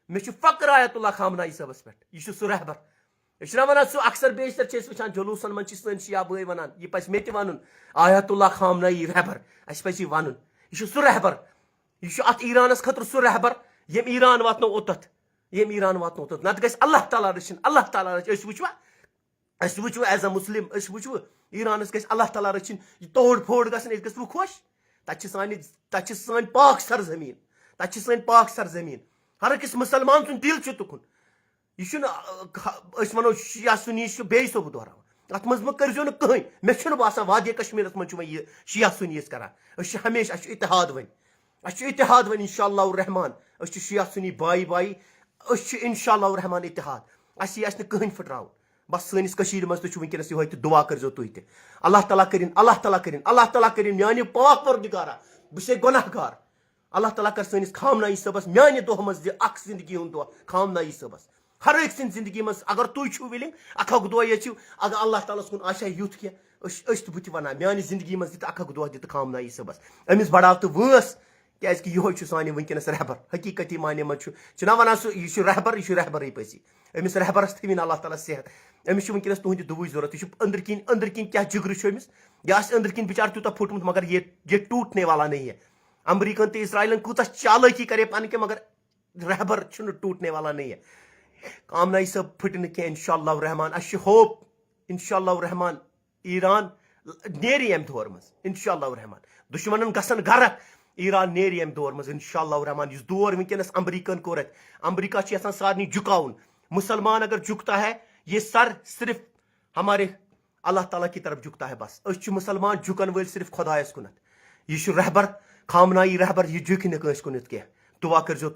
مےٚ چھُ فخر آیت اللہ خامنہ ای صٲبس پٮ۪ٹھ۔ یہِ چھُ سُہ رہبر۔ أسۍ چھِنہ وَنان سُہ، اکثر بیشتر چھِ أسۍ وٕچھان جلوٗسن منٛز چھِ سٲنۍ شیعہ بٲے وَنان، یہِ پَزِ مےٚ تہِ وَنُن، آیت اللہ خامنہ ای رہبر، اَسہِ پَزِ یہِ وَنُن۔ یہِ چھُ سُہ رہبر، یہِ چھُ اَتھ ایرانس خٲطرٕ سُہ رہبر، ییٚمۍ ایران واتنو اوٚتَتھ، ییٚمۍ ایران واتنو اوٚتَتھ۔ نَتہٕ گژھِ اللہ تعالیٰ رٔچھِنۍ، اللہ تعالیٰ رٔچھِ۔ أسۍ وٕچھوا، أسۍ وٕچھو as a Muslim، أسۍ وٕچھو ایرانس گژھِ اللہ تعالیٰ رٔچھِنۍ، یہِ توڑ پھوڑ گژھن، أسۍ گژھو خۄش۔ تَتہِ چھِ سانہِ، تَتہِ چھِ سٲنۍ پاک سرزمیٖن، تَتہِ چھِ سٲنۍ پاک سرزمیٖن۔ ہر أکِس مُسلمان سُنٛد دِل چھُ تُکُن۔ یہِ چھُنہٕ، آ، خ-، أسۍ وَنو شیعہ سُنی چھُ بیٚیہِ صٲبُن دۄہراوان۔ اَتھ منٛز مہ کٔرۍزیو نہٕ کٕہٕنۍ۔ مےٚ چھُنہٕ باسان وادی کشمیٖرَس منٛز چھُ وۄنۍ یہِ شیعہ سُنی أسۍ کران۔ أسۍ چھِ ہمیشہِ، اَسہِ چھُ اتحاد وۄنۍ۔ اَسہِ چھُ اتحاد وۄنۍ، انشاءاللہ الرحمن۔ أسۍ چھِ شیعہ سُنی بایی بایی۔ أسۍ چھِ انشاءاللہ الرحمن اتحاد۔ اَسہِ یی اَسہِ نہٕ کٕہٕنۍ پھٕٹراوُن۔ بس سٲنِس کٔشیٖرِ منٛز تہِ چھُ وٕنکیٚنَس یِہوٚے تہٕ دُعا کٔرۍزیو تُہۍ تہِ۔ اللہ تعالیٰ کٔرِن، اللہ تعالیٰ کٔرِن، اللہ تعالیٰ کٔرِن میٛانہِ پاک پروردگارا، بہٕ چھُسے گۄناہ گار۔ اللہ تعالیٰ کر سٲنِس خامنہ ای صٲبس میٛانہِ دۄہ منٛز دِ اکھ زندگی ہُنٛد دۄہ خامنہ ای صٲبس۔ ہر أکۍ سٕنٛدِ زندگی منٛز اگر تُہۍ چھِو willing، اکھ اکھ دۄہ یژھِو، اگر اللہ تعالیٰ ہس کُن آسہِ ہا یُتھ کینٛہہ، أسۍ، أسۍ تہِ بہٕ تہِ وَنہٕ ہا، میٛانہِ زندگی منٛز دِ تہٕ اکھ اکھ دۄہ دِ تہٕ خامنہ ای صٲبس۔ أمِس بڑاو تہٕ وٲنٛس، کیٛازِ کہِ یِہوٚے چھُ سانہِ وٕنکیٚنَس رہبر۔ حقیٖقتی معنی منٛز چھُ، چھُنہ وَنان سُہ، یہِ چھُ رہبر، یہِ چھُ رہبرٕے پٔزی۔ أمِس رہبرس تھٲوِن اللہ تعالیٰ صحت۔ أمِس چھُ وٕنکیٚنَس تُہٕنٛدِ دُعہٕچ ضوٚرَتھ۔ یہِ چھُ أنٛدرۍ کِنۍ، أنٛدرۍ کِنۍ کیٛاہ جِگرٕ چھُ أمِس، یہِ آسہِ أنٛدرۍ کِنۍ بِچارٕ تیوٗتاہ پھُٹمُت، مگر یہِ، یہِ ٹوٗٹنے والا نہیں ہے۔ امریکن تہٕ اسرائیلن کۭژاہ چالٲکی کرے پانہٕ کہِ، مگر رہبر چھُنہٕ ٹوٗٹنے والا نہیں ہے۔ خامنہ ای صٲب پھٕٹہِ نہٕ کینٛہہ، انشاءاللہ الرحمن۔ اَسہِ چھِ ہوپ، انشاءاللہ الرحمن، ایران نیرِ ییٚمہِ دورٕ منٛز، انشاءاللہ الرحمن۔ دُشمنن گژھن غرق، ایران نیرِ ییٚمہِ دورٕ منٛز، انشاءاللہ الرحمن۔ یُس دور وٕنکیٚنس امریکن کوٚر اَتہِ، امریکہ چھُ یژھان سارنٕے جُکاوُن۔ مسلمان اگر جُکتا ہے، یہ سر صرف ہمارے اللہ تعالیٰ کی طرف جُکتا ہے بس۔ أسۍ چھِ مُسلمان جُکن وٲلۍ صرف خۄدایَس کُنَتھ۔ یہِ چھُ رہبر، خامنہ ای رہبر، یہِ جُکہِ نہٕ کٲنٛسہِ کُنَتھ کینٛہہ۔ دُعا کٔرۍزیو